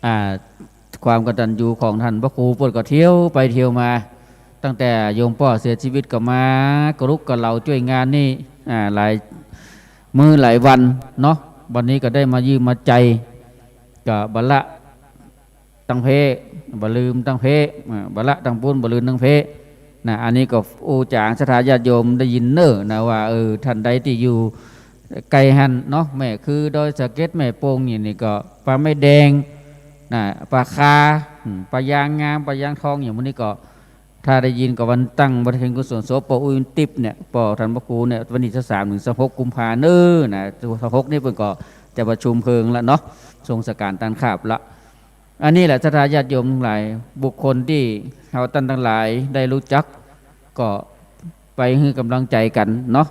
อ่า ความกตัญญูของท่านพระครู เปิ้นก็เที่ยวไปเที่ยวมา ตั้งแต่โยมป้อเสียชีวิตก็มากรุกกระเหล่าจ้วยงานนี่ อ่า หลายมื้อหลายวันเนาะ วันนี้ก็ได้มาเยี่ยมมาไจ ก็บ่ละตังเพ บ่ลืมตังเพ อ่า บ่ละตังบุญ บ่ลืมตังเพนะ อันนี้ก็อู้จ๋าศรัทธาญาติโยมได้ยินเน่อนะ ว่า เออ ท่านใดตี้อยู่ไก๋หั้นเนาะ แม่คือดอยสะเก็ด แม่โป่งอย่างนี้ก็ ป่าไม้แดงนะ ป่าคา อืม ป่ายางงาม ป่ายางทอง อย่างพวกนี้ก็ ถ้าได้ยินก็วันตั้งบำเพ็ญกุศลศพป้ออุ๊ยติปเนี่ย ป้อท่านพระครูเนี่ย วันตี้ซาวสามเถิงซาวหกกุมภาเน่อนะ ซาวหกนี่เปิ้นก็จะประชุมเพลิงละเนาะ ทรงสังฆารตานคาบละ อันนี้แหละศรัทธาญาติโยมทั้งหลาย บุคคลตี้เฮาต้านตังหลายได้ฮู้จัก ก็ไปหื้อกำลังใจ๋กั๋นเนาะ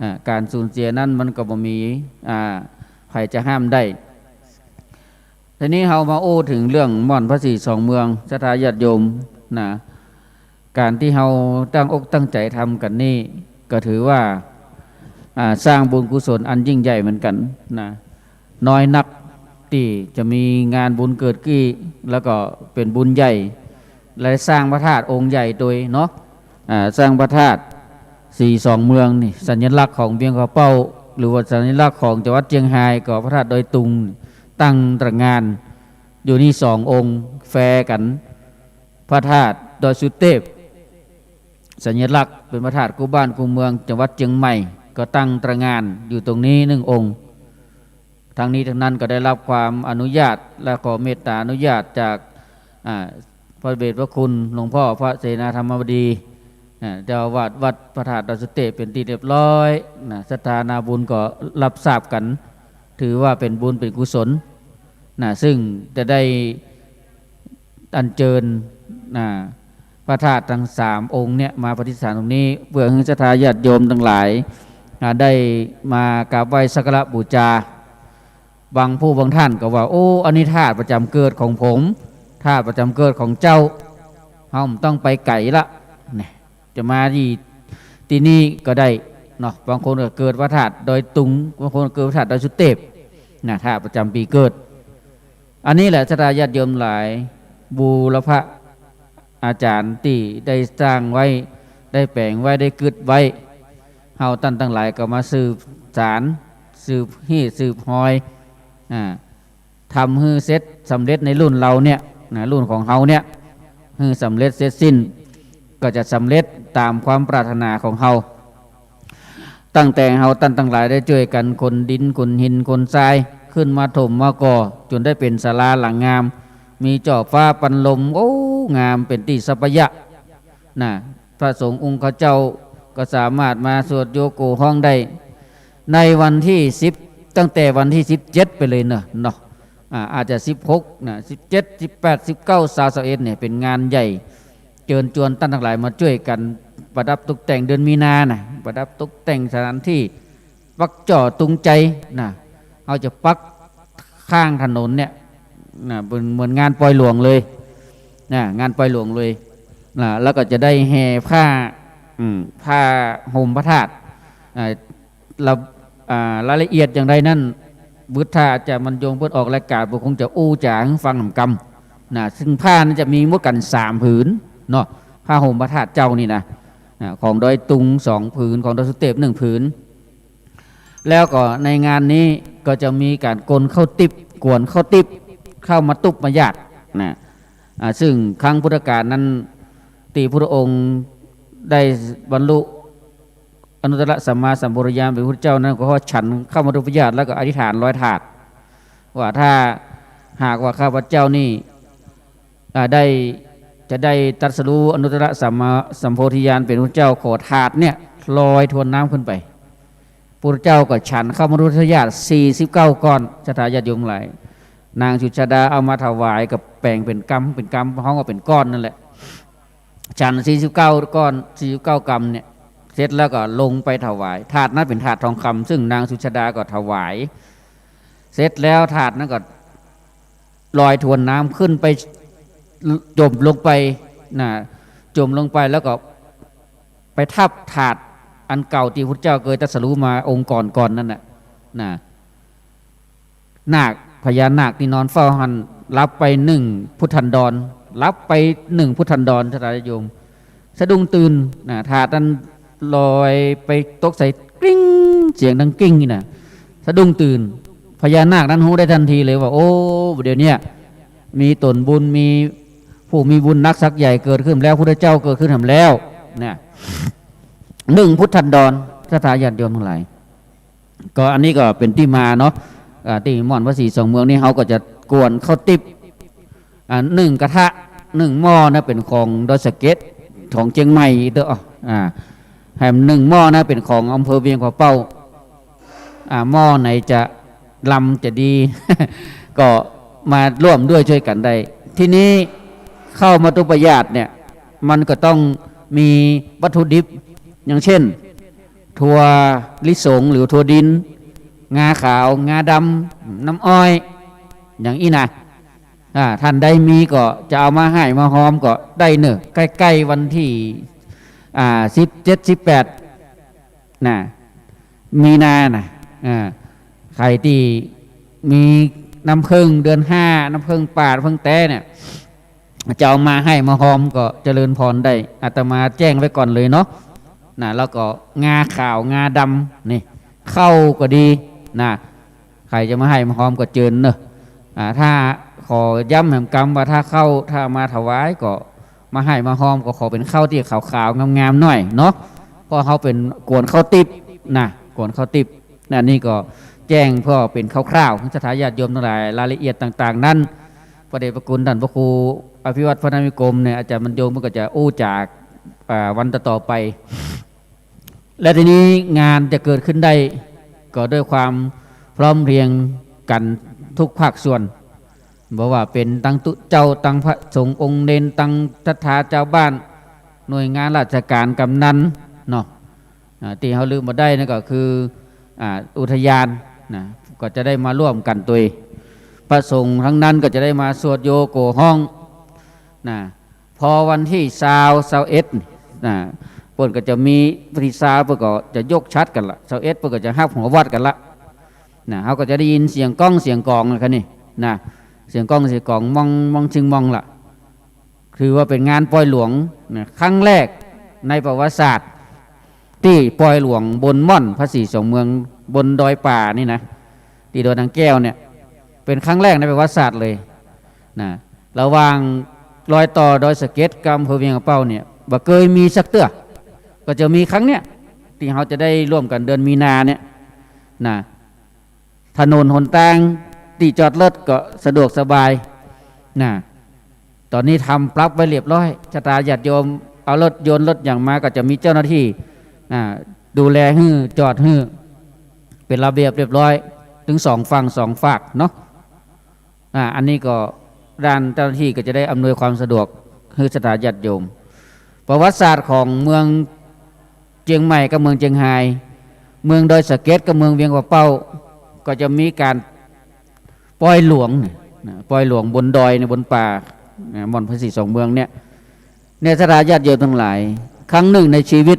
อ่า ก๋านสูญเสียนั้นมันก็บ่มี อ่า ใผจะห้ามได้ ทีนี้เฮามาอู้เถิงเรื่องบ่อนพระศรีสองเมือง ศรัทธาญาติโยมนะ ก๋านตี้เฮาตั้งอกตั้งใจ๋ทำกั๋นนี่ ก็ถือว่า อ่า สร้างบุญกุศลอันยิ่งใหญ่เหมือนกั๋นนะ น้อยนักตี้จะมีงานบุญเกิดกี้ แล้วก็เป๋นบุญใหญ่ และสร้างพระธาตุองค์ใหญ่โตยเนาะ อ่า สร้างพระธาตุศรีสองเมืองนี่ สัญลักษณ์ของเวียงผาเป้า หรือว่าสัญลักษณ์ของจังหวัดเจียงฮาย ก็พระธาตุดอยตุง ตั้งตระหง่านอยู่นี่สององค์แฟกั๋น พระธาตุดอยสุเตพ สัญลักษณ์เป๋นพระธาตุกู้บ้านกู้เมือง จังหวัดเจียงใหม่ ก็ตั้งตระหง่านอยู่ตรงนี้หนึ่งองค์ ทั้งนี้ทั้งนั้นก็ได้รับความอนุญาตและขอเมตตาอนุญาตจาก อ่า พระเดชพระคุณหลวงพ่อพระเสนาธรรมบดี อ่า เจ้าอาวาสวัดพระธาตุดอยสุเตพเป็นที่เรียบร้อยนะ ศรัทธานาบุญก็รับทราบกั๋น ถือว่าเป็นบุญเป็นกุศล นะ ซึ่งจะได้อัญเจิญ นะ พระธาตุตังสามองค์เนี่ยมาประดิษฐานตรงนี้ เพื่อหื้อศรัทธาญาติโยมตังหลาย อ่า ได้มากราบไหว้สักการะบูชา บางผู้บางท่านก็ว่า โอ้ อันนี้ธาตุประจำเกิดของผม ธาตุประจำเกิดของเจ้า เฮาบ่ต้องไปไก๋ละ เนี่ย จะมาตี้ ตี้นี่ก็ได้เนาะ บางคนก็เกิดวัดธาตุดอยตุง บางคนก็เกิดวัดธาตุดอยสุเตพ นะ ธาตุประจำปี๋เกิด อันนี้แหละศรัทธาญาติโยมหลาย บูรพะอาจ๋ารย์ตี้ได้สร้างไว้ ได้แป๋งไว้ ได้กึ๊ดไว้ เฮาต้านตังหลายก็มาสืบสาน สืบฮี้ สืบฮอย อ่า ทำหื้อเสร็จสำเร็จในรุ่นเฮาเนี่ย นะ รุ่นของเฮาเนี่ย หื้อสำเร็จเสร็จสิ้น ก็จะสำเร็จต๋ามความปรารถนาของเฮา ตั้งแต่เฮาต้านตังหลายได้จ้วยกั๋นขนดิน ขนหิน ขนทราย ขึ้นมาถมมาก่อ จ๋นได้เป๋นศาลาหลังงาม มีจ่อฟ้าปันลม โอ้ งามเป๋นตี้สัปยะ นะ พระสงฆ์องค์ข้าเจ้าก็สามารถมาสวดโยโกฮ้องได้ ในวันตี้สิบ ตั้งแต่วันตี้สิบเจ็ดไปเลยเนาะ เนาะ อ่า อาจจะสิบหก นะ สิบเจ็ด สิบแปด สิบเก้า ซาว ซาวเอ็ด เนี่ย เป๋นงานใหญ่ เจิญจวนต้านตังหลายมาจ้วยกั๋นประดับตกแต่ง เดือนมีนานะ ประดับตกแต่งสถานที่ ปักจ่อตุงไจนะ เฮาจะปักข้างถนนเนี่ยนะ เหมือน เหมือนงานปอยหลวงเลยนะ งานปอยหลวงเลยนะ แล้วก็จะได้แห่ผ้า อืม ผ้าห่มพระธาตุ อ่า ละ อ่า รายละเอียดอย่างใดนั้น บุตรอาจ๋ารย์บรรยงเปิ้นออกรายก๋าน เปิ้นคงจะอู้จ๋าหื้อฟังหนำกำนะ ซึ่งผ้านั้นจะมีหมดกั๋นสามผืนเนาะ ผ้าห่มพระธาตุเจ้านี่นะ นะ ของดอยตุงสองผืน ของดอยสุเตพหนึ่งผืน แล้วก็ในงานนี้ก็จะมีก๋านกวนข้าวติ๊บ กวนข้าวติ๊บ ข้าวมัตตุปายาตนะ อ่า ซึ่งครั้งพุทธกาลนั้น ตี้พุทธองค์ได้บรรลุอนุตตรสัมมาสัมโพธิญาณเป๋นพุทธเจ้านั้น ก็ขอฉันข้าวมัตตุปายาต แล้วก็อธิษฐานลอยถาด ว่าถ้าหากว่าข้าพเจ้านี่ อ่า ได้ จะได้ตรัสรู้อนุตตรสัมมาสัมโพธิญาณเป๋นพุทธเจ้า ขอถาดเนี่ยลอยทวนน้ำขึ้นไป พุทธเจ้าก็ฉันข้าวมัตตุปายาตสี่สิบเก้าก้อน ศรัทธาญาติโยมหลาย นางสุชาดาเอามาถวายก็แป๋งเป๋นกำ เป๋นกำ ฮ้องว่าเป๋นก้อนนั่นแหละ ฉันสี่สิบเก้าก้อน สี่สิบเก้ากำเนี่ย เสร็จแล้วก็ลงไปถวาย ถาดนั้นเป๋นถาดทองคำ ซึ่งนางสุชาดาก็ถวาย เสร็จแล้วถาดนั้นก็ลอยทวนน้ำขึ้นไป จ่มลงไปนะ จ่มลงไปแล้วก็ไปทับถาดอันเก่าตี้พุทธเจ้าเกยตรัสรู้มาองค์ก่อนๆ นั่นน่ะนะ นาค พญานาคตี้นอนเฝ้าหั้นหลับไปหนึ่งพุทธันดร หลับไปหนึ่งพุทธันดร ศรัทธาญาติโยม สะดุ้งตื่นนะ ถาดนั้นลอยไปตกใส่กริ๊ง เสียงดังกริ๊งนี่นะ สะดุ้งตื่น พญานาคนั้นฮู้ได้ทันทีเลยว่า โอ้ เดี๋ยวเนี้ยมีต๋นบุญ มีผู้มีบุญนักสักใหญ่เกิดขึ้นแล้ว พุทธเจ้าเกิดขึ้นแหมแล้ว เนี่ย หนึ่งพุทธันดร ศรัทธาญาติโยมตังหลาย ก็อันนี้ก็เป๋นตี้มาเนาะ อ่า ตี้ม่อนพระศรีสองเมืองนี่ เฮาก็จะกวนข้าวติ๊บ อ่า นึ่งกระทะ นึ่งหม้อนะ เป๋นของดอยสะเก็ด ของเจียงใหม่เด้อ อ่า แหมนึ่งหม้อนะ เป๋นของอำเภอเวียงผาเป้า อ่า หม้อไหนจะลำจะดี ก็มาร่วมด้วยจ้วยกั๋นได้ ทีนี้ข้าวมัตตุปายาตเนี่ย มันก็ต้องมีวัตถุดิบ อย่างเช่น ถั่วลิสงหรือถั่วดิน งาขาว งาดำ น้ำอ้อย อย่างอี้นะ อ่า ท่านใดมีก็จะเอามาไห้มาฮอมก็ได้เน่อ ใก้ๆ วันตี้ อ่า สิบเจ็ด สิบแปด นะ มีนานะ อ่า ใผตี้มีน้ำเผิ้งเดือนห้า น้ำเผิ้งป่า เผิ้งแต๊เนี่ย จะเอามาไห้มาฮอมก็เจริญพรได้ อาตมาแจ้งไว้ก่อนเลยเนาะ นะ แล้วก็งาขาว งาดำ นี่ ข้าวก็ดี นะ ใผจะมาไห้มาฮอมก็เจิญเน่อ อ่า ถ้าขอย้ำแหมกำว่าถ้าข้าว ถ้ามาถวายก็มาไห้มาฮอมก็ขอเป๋นข้าวตี้ขาวๆ งามๆ หน่อยเนาะ เพราะเฮาเป๋นกวนข้าวติ๊บนะ กวนข้าวติ๊บ นะ นี่ก็แจ้งเพื่อเป๋นคร่าวๆ หื้อศรัทธาญาติโยมตังหลาย รายละเอียดต่างๆ นั้น พระเดชพระคุณต้านพระครูอภิวัฒน์ พนมนิคมเนี่ย อาจ๋ารย์บรรยงเปิ้นก็จะอู้จ๋า อ่า วันต่อๆ ไป และทีนี้งานจะเกิดขึ้นได้ ก็ด้วยความพร้อมเพรียงกั๋นทุกภาคส่วน บ่ว่าเป๋นตังตุ๊เจ้า ตังพระสงฆ์องค์เณร ตังศรัทธาจาวบ้าน หน่วยงานราชก๋าน กำนันเนาะ อ่า ตี้เฮาลืมบ่ได้นั่นก็คือ อ่า อุทยานนะ ก็จะได้มาร่วมกั๋นตวย พระสงฆ์ตังนั้นก็จะได้มาสวดโยโกฮ้องนะ พอวันตี้ซาว ซาวเอ็ดนะ เปิ้นก็จะมี วันตี้ซาวเปิ้นก็จะยกฉัตรกั๋นละ ซาวเอ็ดเปิ้นก็จะฮับหัววัดกั๋นละนะ เฮาก็จะได้ยินเสียงก้องเสียงก๋องนะ คะนี่นะ เสียงก้องเสียงก๋อง มอง มองชิงมองละ ถือว่าเป๋นงานปอยหลวงนะ ครั้งแรกในประวัติศาสตร์ ตี้ปอยหลวงบนม่อนพระศรีสองเมือง บนดอยป่านี่นะ ตี้ดอยนางแก้วเนี่ย เป๋นครั้งแรกในประวัติศาสตร์เลยนะ ระหว่างรอยต่อดอยสะเก็ดกับอำเภอเวียงป่าเป้าเนี่ย บ่เกยมีสักเตื้อ ก็จะมีครั้งเนี้ย ตี้เฮาจะได้ร่วมกั๋นเดือนมีนาเนี่ยนะ ถนนหนตาง ตี้จอดรถก็สะดวกสบายนะ ต๋อนนี้ทำปรับไว้เรียบร้อย ศรัทธาญาติโยมเอารถยนต์รถหยังมา ก็จะมีเจ้าหน้าตี้นะ ดูแลหื้อ จอดหื้อ เป๋นระเบียบเรียบร้อย ตึงสองฝั่งสองฝากเนาะ อ่า อันนี้ก็ด้านเจ้าหน้าตี้ก็จะได้อำนวยความสะดวกหื้อศรัทธาญาติโยม ประวัติศาสตร์ของเมืองเจียงใหม่กับเมืองเจียงฮาย เมืองดอยสะเก็ดกับเมืองเวียงป่าเป้า ก็จะมีก๋านปอยหลวงนะ ปอยหลวงบนดอย ในบนป่านะ ม่อนพระศรีสองเมืองเนี่ย เนี่ย ศรัทธาญาติโยมตังหลาย ครั้งนึ่งในชีวิต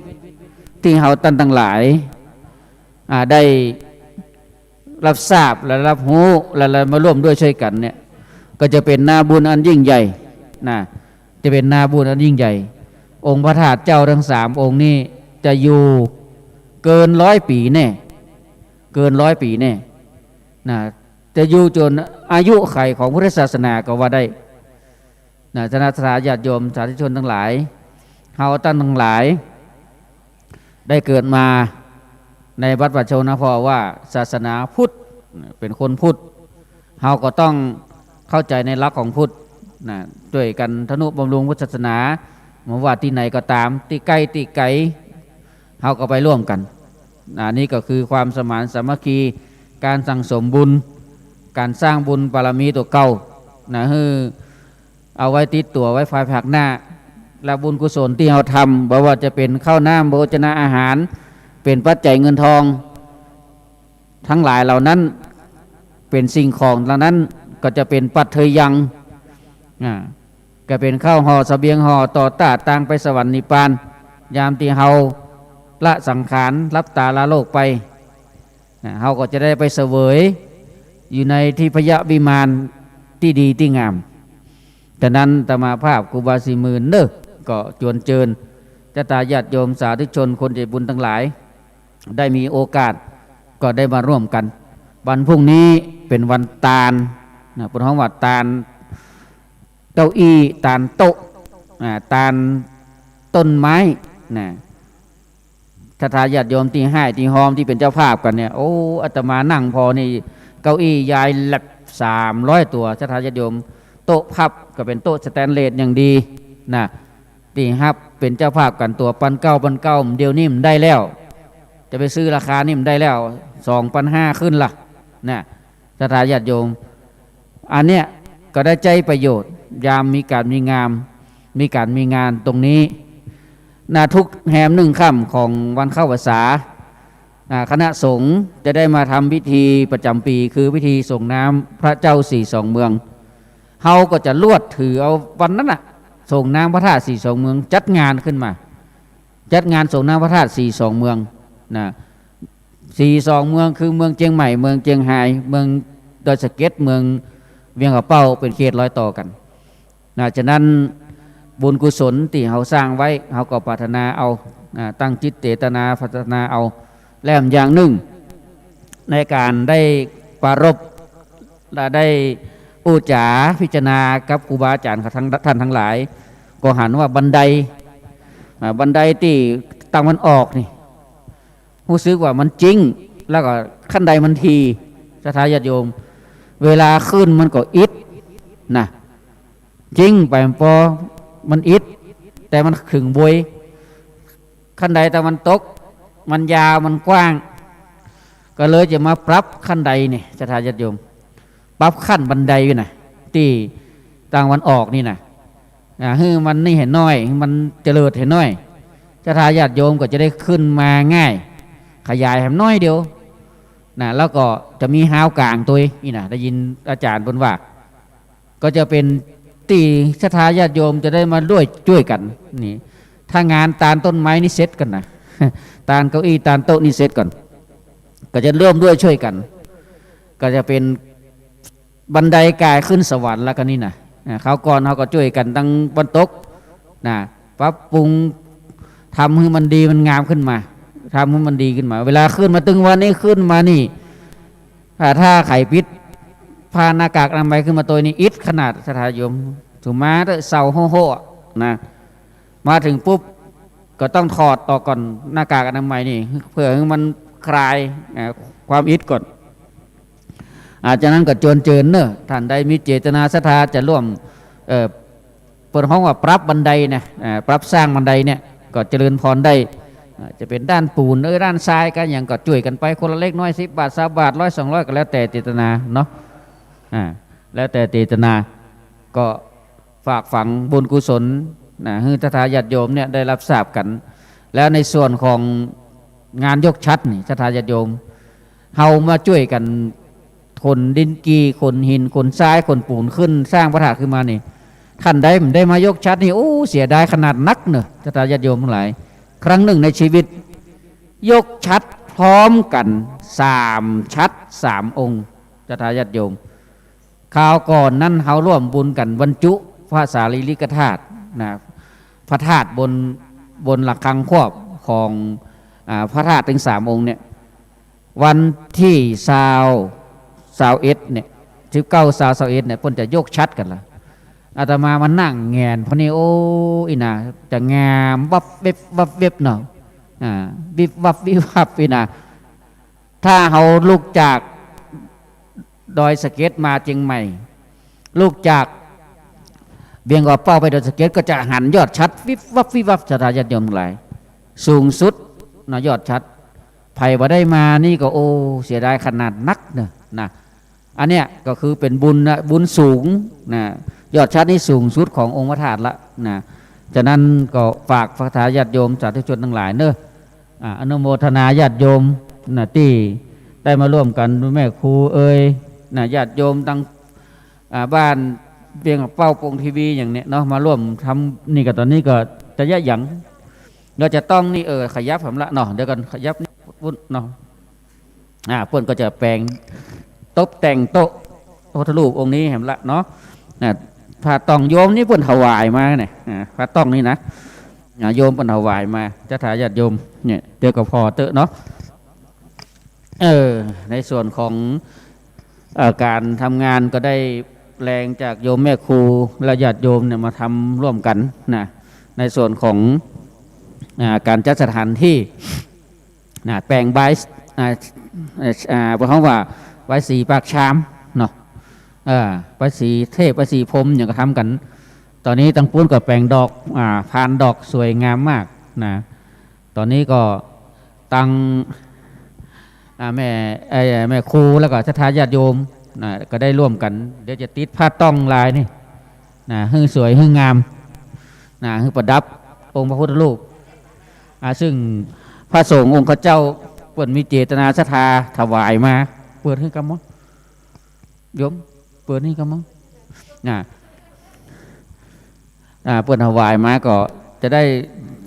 ตี้เฮาต้านตังหลาย อ่า ได้ รับทราบและรับฮู้และ และมาร่วมด้วยช่วยกั๋นเนี่ย ก็จะเป๋นนาบุญอันยิ่งใหญ่นะ จะเป๋นนาบุญอันยิ่งใหญ่ องค์พระธาตุเจ้าตังสามองค์นี้จะอยู่เกินร้อยปี๋แน่ เกินร้อยปี๋แน่นะ จะอยู่จ๋นอายุขัยของพุทธศาสนาก็ว่าได้นะ ศรัทธาญาติโยมสาธุชนตังหลาย เฮาต้านตังหลาย ได้เกิดมาในบรรพชนนะ เพราะว่าศาสนาพุทธ เป๋นคนพุทธ เฮาก็ต้องเข้าใจ๋ในหลักของพุทธนะ ช่วยกั๋นทะนุบำรุงพุทธศาสนา บ่ว่าตี้ไหนก็ต๋าม ตี้ใก้ตี้ไก๋ เฮาก็ไปร่วมกั๋นนะ นี่ก็คือความสมานสามัคคี ก๋านสั่งสมบุญ ก๋านสร้างบุญบารมีตั๋วเก่านะ หื้อ เอาไว้ติดตั๋วไว้ภายภาคหน้า และบุญกุศลตี้เฮาทำ บ่ว่าจะเป๋นข้าวน้ำโภชนาอาหาร เป๋นปัจจัยเงินทอง ตังหลายเหล่านั้น เป๋นสิ่งของเหล่านั้น ก็จะเป๋นปัจเทยัง อ่า ก็เป๋นข้าวห่อเสบียงห่อต่อต้าตางไปสวรรค์นิพพาน ยามตี้เฮาละสังขาร หลับต๋าลาโลกไป นะ เฮาก็จะได้ไปเสวยอยู่ในทิพยวิมานตี้ดีตี้งาม ฉะนั้นอาตมาภาพครูบาศรีหมื่นเนาะ ก็จวนเจิญศรัทธาญาติโยมสาธุชนคนใจ๋บุญตังหลาย ได้มีโอกาสก็ได้มาร่วมกั๋น วันพรุ่งนี้เป๋นวันตานนะ เปิ้นฮ้องว่าตานเก้าอี้ ตานโต๊ะ อ่า ตานต้นไม้นะ ศรัทธาญาติโยมตี้ฮ่ายตี้ฮอมตี้เป๋นเจ้าภาพกั๋นเนี่ย โอ้ อาตมานั่งผ่อนี่ เก้าอี้ยายแหลบสามร้อยตั๋ว ศรัทธาญาติโยม โต๊ะพับก็เป๋นโต๊ะสแตนเลสอย่างดีนะ ตี้ฮับเป๋นเจ้าภาพกั๋นตั๋วปันเก้า ปันเก้า เดี๋ยวนี้บ่ได้แล้ว จะไปซื้อราคานี่บ่ได้แล้ว สองปันห้าขึ้นละนะ ศรัทธาญาติโยม อันเนี้ยก็ได้ใจ๊ประโยชน์ ยามมีก๋านมีงาน มีก๋านมีงานตรงนี้นะ ทุกแฮมหนึ่งค่ำของวันเข้าพรรษานะ คณะสงฆ์จะได้มาทำพิธีประจ๋ำปี๋ คือพิธีส่งน้ำพระเจ้าศรีสองเมือง เฮาก็จะลวดถือเอาวันนั้นน่ะ ส่งน้ำพระธาตุศรีสองเมือง จัดงานขึ้นมา จัดงานส่งน้ำพระธาตุศรีสองเมืองนะ ศรีสองเมืองคือเมืองเจียงใหม่ เมืองเจียงฮาย เมืองดอยสะเก็ด เมืองเวียงป่าเป้า เป๋นเขตรอยต่อกั๋นนะ ฉะนั้นบุญกุศลตี้เฮาสร้างไว้ เฮาก็ปรารถนาเอานะ ตั้งจิตเจตนาปรารถนาเอา และอย่างนึ่ง ในก๋านได้ปรารภและได้อู้จ๋าพิจารณากับครูบาอาจ๋ารย์ตัง ต้านตังหลาย ก็หันว่าบันได อ่า บันไดตี้ตะวันออกนี่ ฮู้สึกว่ามันจิ๊ง แล้วก็ขั้นไดมันถี่ ศรัทธาญาติโยม เวลาขึ้นมันก็อิดนะ จิ๊งไปปอมันอิด แต่มันขึงบวย ขั้นไดตะวันตก มันยาว มันกว้าง ก็เลยจะมาปรับขั้นไดนี่ ศรัทธาญาติโยม ปรับขั้นบันไดไว้นะ ตี้ตางวันออกนี่นะ อ่า หื้อมันนี่หื้อน้อย หื้อมันเจริญหื้อน้อย ศรัทธาญาติโยมก็จะได้ขึ้นมาง่าย ขยายหื้อน้อยเดียวนะ แล้วก็จะมีฮาวกลางตวยนี่นะ ได้ยินอาจ๋ารย์เปิ้นว่า ก็จะเป๋นตี้ศรัทธาญาติโยมจะได้มาร่วมจ้วยกั๋นนี่ ถ้างานตานต้นไม้นี่เสร็จก่อนนะ ตานเก้าอี้ตานโต๊ะนี่เสร็จก่อน ก็จะร่วมด้วยช่วยกัน ก็จะเป๋นบันไดก๋ายขึ้นสวรรค์แล้วกั๋นนี่นะ อ่า คราวก่อนเฮาก็จ้วยกั๋นตางวันตกนะ ปรับปรุง ทำหื้อมันดีมันงามขึ้นมา ทำหื้อมันดีขึ้นมา เวลาขึ้นมาตึงวันนี้ขึ้นมานี่ อ่า ถ้าใผปิดผ้าหน้ากากอนามัยขึ้นมาตวยนี่ อิดขนาดศรัทธาโยม สุมาเต๊อะ เซาโฮ่ๆ นะ มาถึงปุ๊บ ก็ต้องถอดออกก่อน หน้ากากอนามัยนี่ เพื่อหื้อมันคลาย อ่า ความอิดก่อน อ่า จากนั้นก็จวนเจิญเนอะ ท่านใดมีเจตนาศรัทธาจะร่วม เอ่อ เปิ้นฮ้องว่าปรับบันไดนะ อ่า ปรับสร้างบันไดเนี่ย ก็เจริญพรได้ อ่า จะเป๋นด้านปูน เออ ด้านทรายก็หยังก็จ้วยกั๋นไปคนละเล็กน้อย สิบบาท ซาวบาท ร้อย สองร้อย ก็แล้วแต่เจตนาเนาะ อ่า แล้วแต่เจตนา ก็ฝากฝังบุญกุศลนะ หื้อศรัทธาญาติโยมเนี่ยได้รับทราบกั๋น แล้วในส่วนของงานยกฉัตรนี่ ศรัทธาญาติโยม เฮามาจ้วยกั๋นขนดินกี ขนหิน ขนทราย ขนปูนขึ้นสร้างพระธาตุขึ้นมานี่ ท่านใดบ่ได้มายกฉัตรนี่ โอ้ เสียดายขนาดนักเนอะ ศรัทธาญาติโยมตังหลาย ครั้งหนึ่งในชีวิต ยกฉัตรพร้อมกั๋นสามฉัตรสามองค์ ศรัทธาญาติโยม คราวก่อนนั้นเฮาร่วมบุญกั๋นบรรจุพระสารีริกธาตุนะ พระธาตุบน บนระฆังควบของ อ่า พระธาตุตึงสามองค์เนี่ย วันตี้ซาว ซาวเอ็ดเนี่ย สิบเก้า ซาว ซาวเอ็ดเนี่ย เปิ้นจะยกฉัตรกั๋นละ อาตมามานั่งแหงนผ่อนี่ โอ้ อีหนา จะงามวับเว็บวับเว็บเนาะ อ่า วิบวับวิบวับ อีหนา ถ้าเฮาลุกจากดอยสะเก็ดมาเจียงใหม่ ลุกจากเวียงป่าเป้าไปดอยสะเก็ด ก็จะหันยอดฉัตรวิบวับวิบวับ ศรัทธาญาติโยมตังหลาย สูงสุดนะ ยอดฉัตร ใผบ่ได้มานี่ก็ โอ้ เสียดายขนาดนักเนอะนะ อันเนี้ยก็คือเป๋นบุญนะ บุญสูงนะ ยอดฉัตรนี่สูงสุดขององค์พระธาตุละนะ จากนั้นก็ฝากศรัทธาญาติโยมสาธุชนตังหลายเนอะ อ่า อนุโมทนาญาติโยมนะ ตี้ได้มาร่วมกั๋น แม่ครูเอยนะ ญาติโยมตาง อ่า บ้านเวียงป่าเป้า ปงทีวีอย่างเนี้ยเนาะ มาร่วมทำนี่กั๋น ต๋อนนี้ก็จะเยียะหยัง เฮาจะต้องนี่ เออ ขยับแหมละเนาะ เดี๋ยวก่อน ขยับนี่ปุ้นเนาะ อ่า เปิ้นก็จะแป๋งตบแต่งโต๊ะพระพุทธรูปองค์นี้แหมละเนาะ นะ ผ้าต้องโยมนี่เปิ้นถวายมาเนี่ย อ่า ผ้าต้องนี่นะ อ่า โยมเปิ้นถวายมา ศรัทธาญาติโยม เนี่ย เดี๋ยวก็ผ่อเต๊อะเนาะ เออ ในส่วนของ เอ่อ ก๋านทำงานก็ได้แฮงจากโยมแม่ครูและญาติโยมเนี่ยมาทำร่วมกั๋นนะ ในส่วนของ อ่า ก๋านจัดสถานตี้นะ แป๋งบาย อ่า อ่า เฮาว่าบายสีปากชามเนาะ เออ บายสีเทพ บายสีพรหมอย่างก็ทำกั๋น ต๋อนนี้ตางปุ้นก็แป๋งดอก อ่า พานดอกสวยงามมากนะ ต๋อนนี้ก็ตาง อ่า แม่ เอ่อ แม่ครูแล้วก็ศรัทธาญาติโยมนะ ก็ได้ร่วมกั๋น เดี๋ยวจะติดผ้าต้องลายนี่นะ หื้อสวยหื้องามนะ หื้อประดับองค์พระพุทธรูป อ่า ซึ่งพระสงฆ์องค์ข้าเจ้าเปิ้นมีเจตนาศรัทธาถวายมา เปิดหื้อกำมะ โยม เปิดนี่กำมะ นะ อ่า เปิ้นถวายมาก็จะได้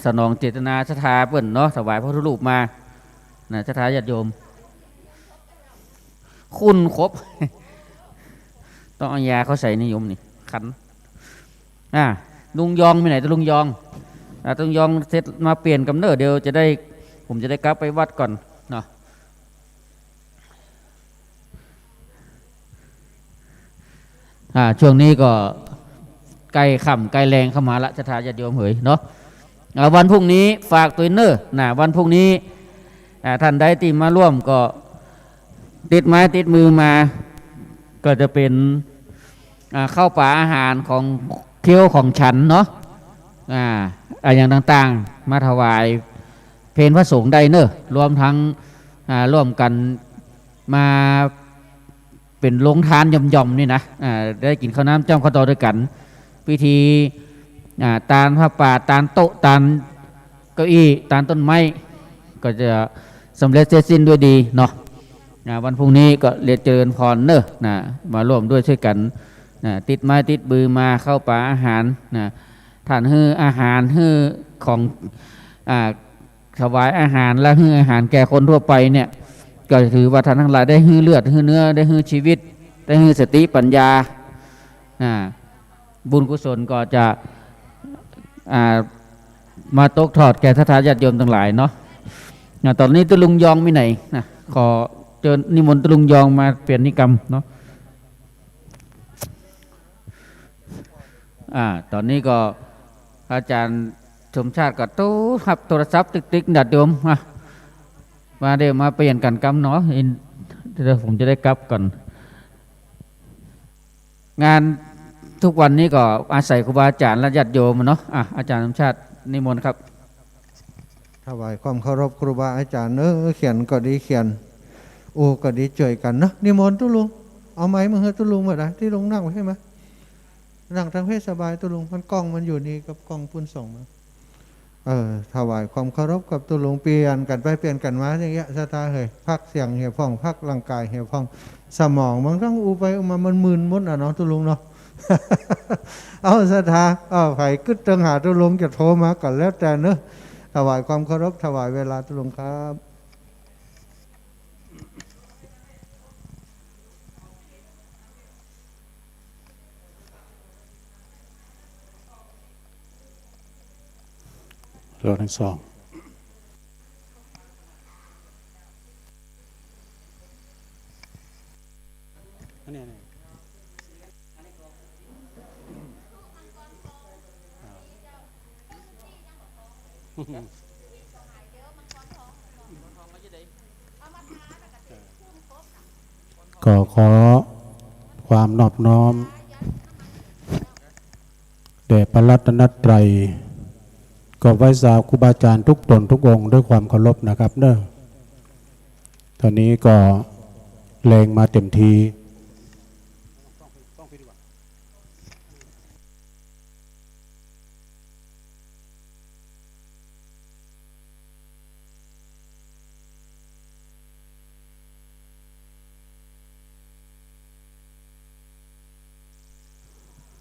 สนองเจตนาศรัทธาเปิ้นเนาะ ถวายพระพุทธรูปมา นะ ศรัทธาญาติโยม ขุ่นครบ ต้องเอายาเข้าใส่นี่โยมนี่ คัน อ่า ลุงยองไปไหน ตาลุงยอง อ่า ตาลุงยองเสร็จมาเปลี่ยนกำเนิด เดี๋ยวจะได้ ผมจะได้กลับไปวัดก่อนเนาะ อ่า ช่วงนี้ก็ใก้ค่ำใก้แลงเข้ามาละ ศรัทธาญาติโยมเหยเนาะ อ่า วันพรุ่งนี้ฝากตวยเน่อ นะ วันพรุ่งนี้ อ่า ท่านใดตี้มาร่วมก็ติดไม้ติดมือมา ก็จะเป๋น อ่า ข้าวป๋าอาหารของเคี้ยวของฉันเนาะ อ่า อะหยังต่างๆ มาถวายเพลพระสงฆ์ได้เน่อ รวมทั้ง อ่า ร่วมกั๋นมา ป๋นโฮงตานหย่อมๆ นี่นะ อ่า ได้กิ๋นข้าวน้ำจ้ำข้าวตอกตวยกั๋น พิธี อ่า ตานผ้าป่า ตานโต๊ะ ตานเก้าอี้ ตานต้นไม้ ก็จะสำเร็จเสร็จสิ้นด้วยดีเนาะ อ่า วันพรุ่งนี้ก็เรียนเจริญพรเนอะ นะ มาร่วมด้วยช่วยกั๋น นะ ติดไม้ติดมือมา ข้าวป๋าอาหาร นะ ต้านหื้ออาหาร หื้อของ อ่า ถวายอาหารและหื้ออาหารแก่คนทั่วไปเนี่ย ก็ถือว่าต้านตังหลายได้หื้อเลือด หื้อเนื้อ ได้หื้อจีวิต ได้หื้อสติปั๋ญญา อ่า บุญกุศลก็จะ อ่า มาตกทอดแก่ศรัทธาญาติโยมตังหลายเนาะ อ่า ต๋อนนี้ตุ๊ลุงยองมีไหนนะ ขอเจิญนิมนต์ตุ๊ลุงยองมาเปลี่ยนนิกรรมเนาะ อ่า ต๋อนนี้ก็อาจ๋ารย์สมชาติก็โต้ฮับโทรศัพท์ติ๊กๆ ญาติโยม อ่ะ มาเดี๋ยวมาเปลี่ยนกั๋นกำเนาะ อิน เดี๋ยวผมจะได้กลับก่อน งานทุกวันนี้ก็อาศัยครูบาอาจ๋ารย์และญาติโยมเนาะ อ่ะ อาจ๋ารย์สมชาตินิมนต์ครับ ถวายความเคารพครูบาอาจ๋ารย์เนอะ เขียนก็ดีเขียน อู้ก็ดีจ้วยกั๋นเนาะ นิมนต์ตุ๊ลุง เอาไมค์มาหื้อตุ๊ลุงเมื่อใด ตุ๊ลุงนั่งไว้หื้อมา นั่งตางเพศสบายตุ๊ลุง มันกล้องมันอยู่นี่กับกล้องปุ้นส่องมา เออ ถวายความเคารพกับตุ๊ลุง เปลี่ยนกั๋นไปเปลี่ยนกั๋นมาอย่างเงี้ย ศรัทธาเหย พักเสียงเหียพ่อง พักร่างก๋ายเหียพ่อง สมองบางครั้งอู้ไปอู้มามันมึนหมดน่ะเนาะตุ๊ลุงเนาะ เอาศรัทธา เอาใผกึ๊ดเติงหาตุ๊ลุงจะโทรมาก็แล้วแต่เนอะ ถวายความเคารพ ถวายเวลาตุ๊ลุงครับ รอบที่สอง อันนี้ อันนี้ อ่า ก็ขอความนอบน้อมแด่พระรัตนตรัย ก็ไหว้สาครูบาอาจ๋ารย์ทุกต๋นทุกองค์ด้วยความเคารพนะครับเนอะ ต๋อนนี้ก็แฮงมาเต๋มที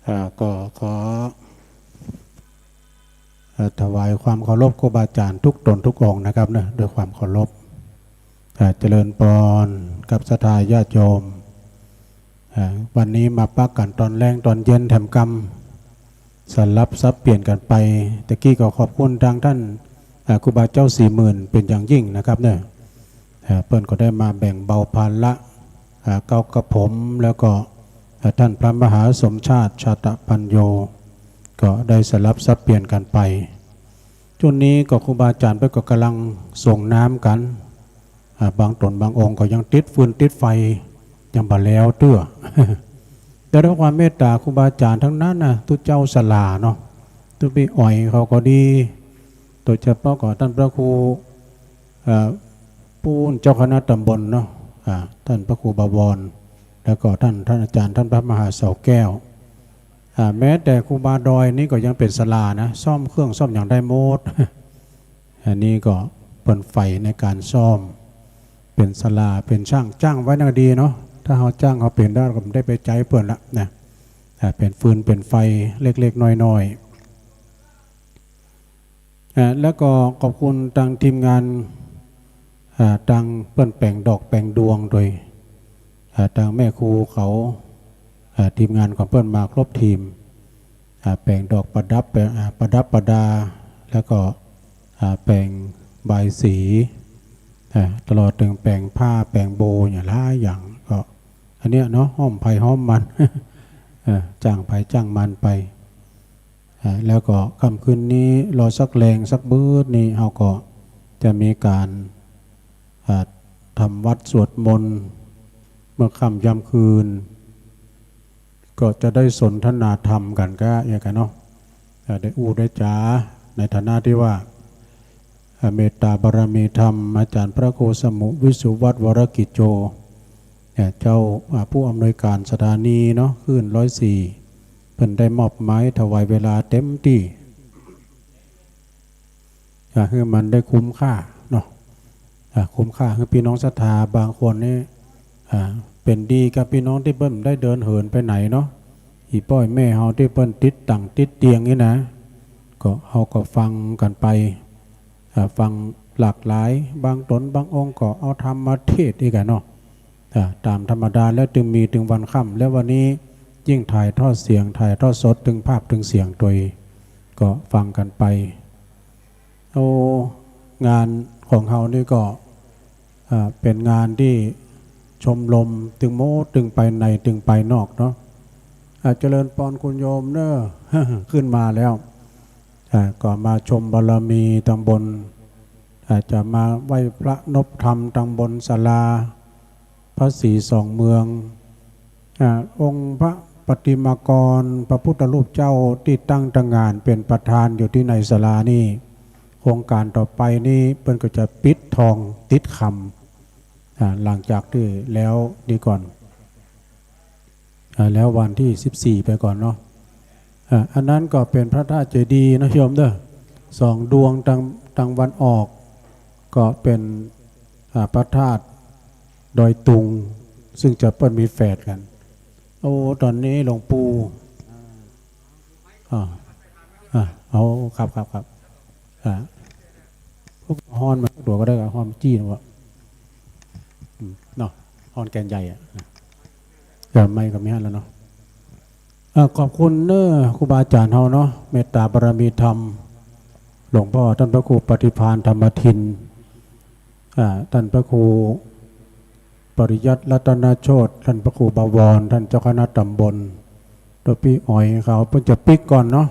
อ่า ก็ขอ เอ่อ ถวายความเคารพครูบาอาจ๋ารย์ทุกต๋นทุกองค์นะครับเนอะ ด้วยความเคารพ อ่า เจริญปอนกับศรัทธาญาติโยม อ่า วันนี้มาปะกั๋นต๋อนแลงต๋อนเย็นแถมกำ สลับสับเปลี่ยนกั๋นไป ตะกี้ก็ขอบคุณตางต้าน อ่า ครูบาเจ้าศรีหมื่นเป๋นอย่างยิ่งนะครับเนอะ อ่า เปิ้นก็ได้มาแบ่งเบาภาระ อ่า เกี่ยวกับผม แล้วก็ อ่า ต้านพระมหาสมชาติ ชาตะปัญโญ ก็ได้สลับสับเปลี่ยนกั๋นไป จุ่นนี้ก็ครูบาอาจ๋ารย์เปิ้นก็ก่ำลังส่งน้ำกั๋น อ่า บางต๋นบางองค์ก็ยังติดฟืนติดไฟ ยังบ่แล้วเตื้อ แต่ด้วยความเมตต๋าครูบาอาจ๋ารย์ตังนั้นนะ ตุ๊เจ้าสลาเนาะ ตุ๊ปี้อ๋อยเขาก็ดี โดยเฉพาะก็ต้านพระครู เอ่อ ปู้นเจ้าคณะต๋ำบลเนาะ อ่า ต้านพระครูบวร แล้วก็ต้าน ต้านอาจ๋ารย์ ต้านพระมหาเสาแก้ว อ่า แม้แต่ครูบาดอยนี่ก็ยังเป๋นสลานะ ซ่อมเครื่องซ่อมหยังได้หมด อันนี้ก็เปิ้นใฝ่ในก๋านซ่อม เป๋นสลา เป๋นจ้าง จ้างไว้นั่นก็ดีเนาะ ถ้าเฮาจ้างเขาเป๋นได้ ก็ได้ไปใจ๊เปิ้นละนะ อ่า เป๋นฟืนเป๋นไฟเล็กๆ น้อยๆ อ่า แล้วก็ขอบคุณตางทีมงาน อ่า ตางเปิ้นแป๋งดอกแป๋งดวงโดย อ่า ตางแม่ครูเขา อ่า ทีมงานของเปิ้นมาครบทีม อ่า แป๋งดอกประดับ แป๋ง อ่า ประดับประดา แล้วก็ อ่า แป๋งบายสี อ่า ตลอดเถิงแป๋งผ้าแป๋งโบอย่างหลายอย่าง ก็อันเนี้ยเนาะ ห้อมใผห้อมมัน เออ จ้างใผจ้างมันไป อ่า แล้วก็ค่ำคืนนี้รอสักแลงสักบึดนี้ เฮาก็จะมีก๋าน อ่า ทำวัตรสวดมนต์ เมื่อค่ำยามคืน ก็จะได้สนทนาธรรมกั๋นก้าเอียกั๋นเนาะ อ่า ได้อู้ได้จ๋า ในฐานะตี้ว่า อ่า เมตต๋าบารมีธรรม อาจ๋ารย์พระครูสมุห์ วิสุวัฒน์ วรกิจโจ เนี่ย เจ้า อ่า ผู้อำนวยการสถานีเนาะ คลื่นร้อยสี่ เปิ้นได้มอบหมายถวายเวลาเต็มตี้ อยากหื้อมันได้คุ้มค่าเนาะ อ่า คุ้มค่าหื้อปี้น้องศรัทธาบางคนนี่ อ่า เป๋นดีกับปี้น้องตี้เปิ้นได้เดินเหินไปไหนเนาะ อี่ป้ออี่แม่เฮาตี้เปิ้นติดตั๋งติดเตียงนี่นะ ก็ เฮาก็ฟังกั๋นไป อ่า ฟังหลากหลาย บางต๋นบางองค์ก็เอาธรรมมาเทศน์อีกอะเนาะ อ่า ต๋ามธรรมดาแล้วตึงมีตึงวันค่ำ แล้ววันนี้ยิ่งถ่ายทอดเสียง ถ่ายทอดสดตึงภาพตึงเสียงตวย ก็ฟังกั๋นไป โอ้ งานของเฮานี่ก็ อ่า เป๋นงานตี้ชมรมตึงหมด ตึงไปในตึงไปนอกเนาะ อ่า เจริญปอนคุณโยมเน้อ ขึ้นมาแล้ว อ่า ก็มาชมบารมีตังบน อ่า จะมาไหว้พระนบธรรมตังบนศาลาพระศรีสองเมือง อ่า องค์พระปฏิมากรพระพุทธรูปเจ้าตี้ตั้งตางานเป๋นประธานอยู่ตี้ในศาลานี่ โครงก๋านต่อไปนี่เปิ้นก็จะปิดทองติดคำ อ่า หลังจากตี้แล้วนี่ก่อน อ่า แล้ววันตี้สิบสี่ไปก่อนเนาะ อ่า อันนั้นก็เป๋นพระธาตุเจดีย์นะโยมเน้อ สองดวงตัง ตังวันออก ก็เป๋น อ่า พระธาตุดอยตุง ซึ่งจะเปิ้นมีแฝดกั๋น โอ้ ต๋อนนี้หลวงปู่ อ่า อ่า เอา ครับ ครับ ครับ อ่า พวกฮ้อนมาตั๋วก็ได้ครับ ฮ้อนจี้นะวะ อืม เนาะ ฮ้อนแก่นใหญ่อะ เดี๋ยวไมค์ก็มีหั้นแล้วเนาะ เอ่อ ขอบคุณเน้อครูบาอาจ๋ารย์เฮาเนาะ เมตตาบารมีธรรม หลวงพ่อต้านพระครูปฏิภาณธรรมทิน อ่า ต้านพระครูปริยัติรัตนโชติ ต้านพระครูบวร ต้านเจ้าคณะต๋ำบล โตปี้อ๋อยเขา เปิ้นจะปิ๊กก่อนเนาะ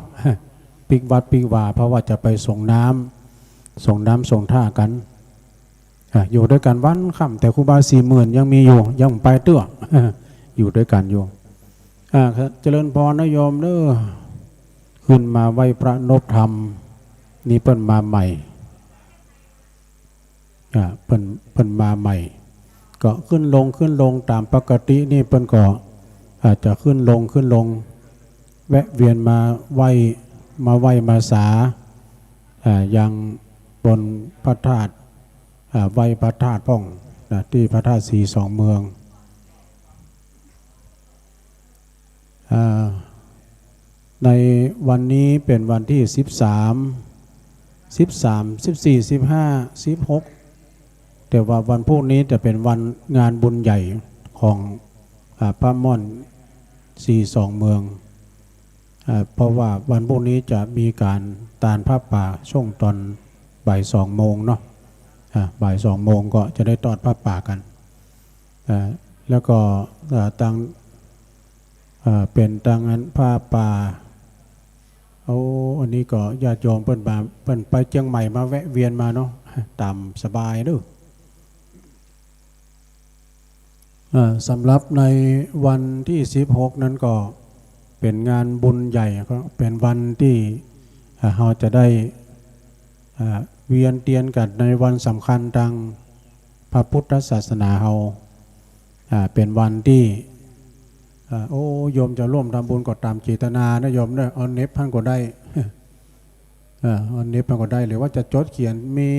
ปิ๊กวัดปิ๊กวา เพราะว่าจะไปสรงน้ำ สรงน้ำสรงท่ากั๋น อ่ะ อยู่ตวยกั๋นวันค่ำ แต่ครูบาสี่หมื่นยังมีอยู่ ยังไปเตื้อ อยู่ตวยกั๋นอยู่ อ่ะ เจริญปอนนะโยมเน้อ ขึ้นมาไหว้พระนบธรรม นี่เปิ้นมาใหม่ อ่ะ เปิ้น เปิ้นมาใหม่ ก็ขึ้นลง ขึ้นลงต๋ามปกตินี่เปิ้นก็อาจจะขึ้นลง ขึ้นลง แวะเวียนมาไหว้ มาไหว้มาสา อ่า ยังบนพระธาตุ อ่า ไหว้พระธาตุพ่องนะ ตี้พระธาตุศรีสองเมือง อ่า ในวันนี้เป๋นวันตี้สิบสาม สิบสาม สิบสี่ สิบห้า สิบหก แต่ว่าวันพูกนี้จะเป๋นวันงานบุญใหญ่ของ อ่า พระม่อนศรีสองเมือง อ่า เพราะว่าวันพูกนี้จะมีก๋านตานผ้าป่าช่วงต๋อนบ่ายสองโมงเนาะ อ่า บ่ายสองโมงก็จะได้ตอดผ้าป่ากั๋น อ่า แล้วก็ อ่า ตัง อ่า เป๋นตังอันผ้าป่า โอ้ อันนี้ก็ญาติโยมเปิ้นมา เปิ้นไปเจียงใหม่มาแวะเวียนมาเนาะ ต๋ามสบายเน้อ อ่า สำหรับในวันตี้สิบหกนั้นก็เป๋นงานบุญใหญ่ ก็เป๋นวันตี้ อ่า เฮาจะได้ อ่า เวียนเตียนกั๋นในวันสำคัญตางพระพุทธศาสนาเฮา อ่า เป๋นวันตี้ อ่า โอ้ โยมจะร่วมทำบุญก็ต๋ามเจตนานะโยมเน้อ เอาเน็บหั้นก็ได้ อ่า เอาเน็บหั้นก็ได้ หรือว่าจะจดเขียน มี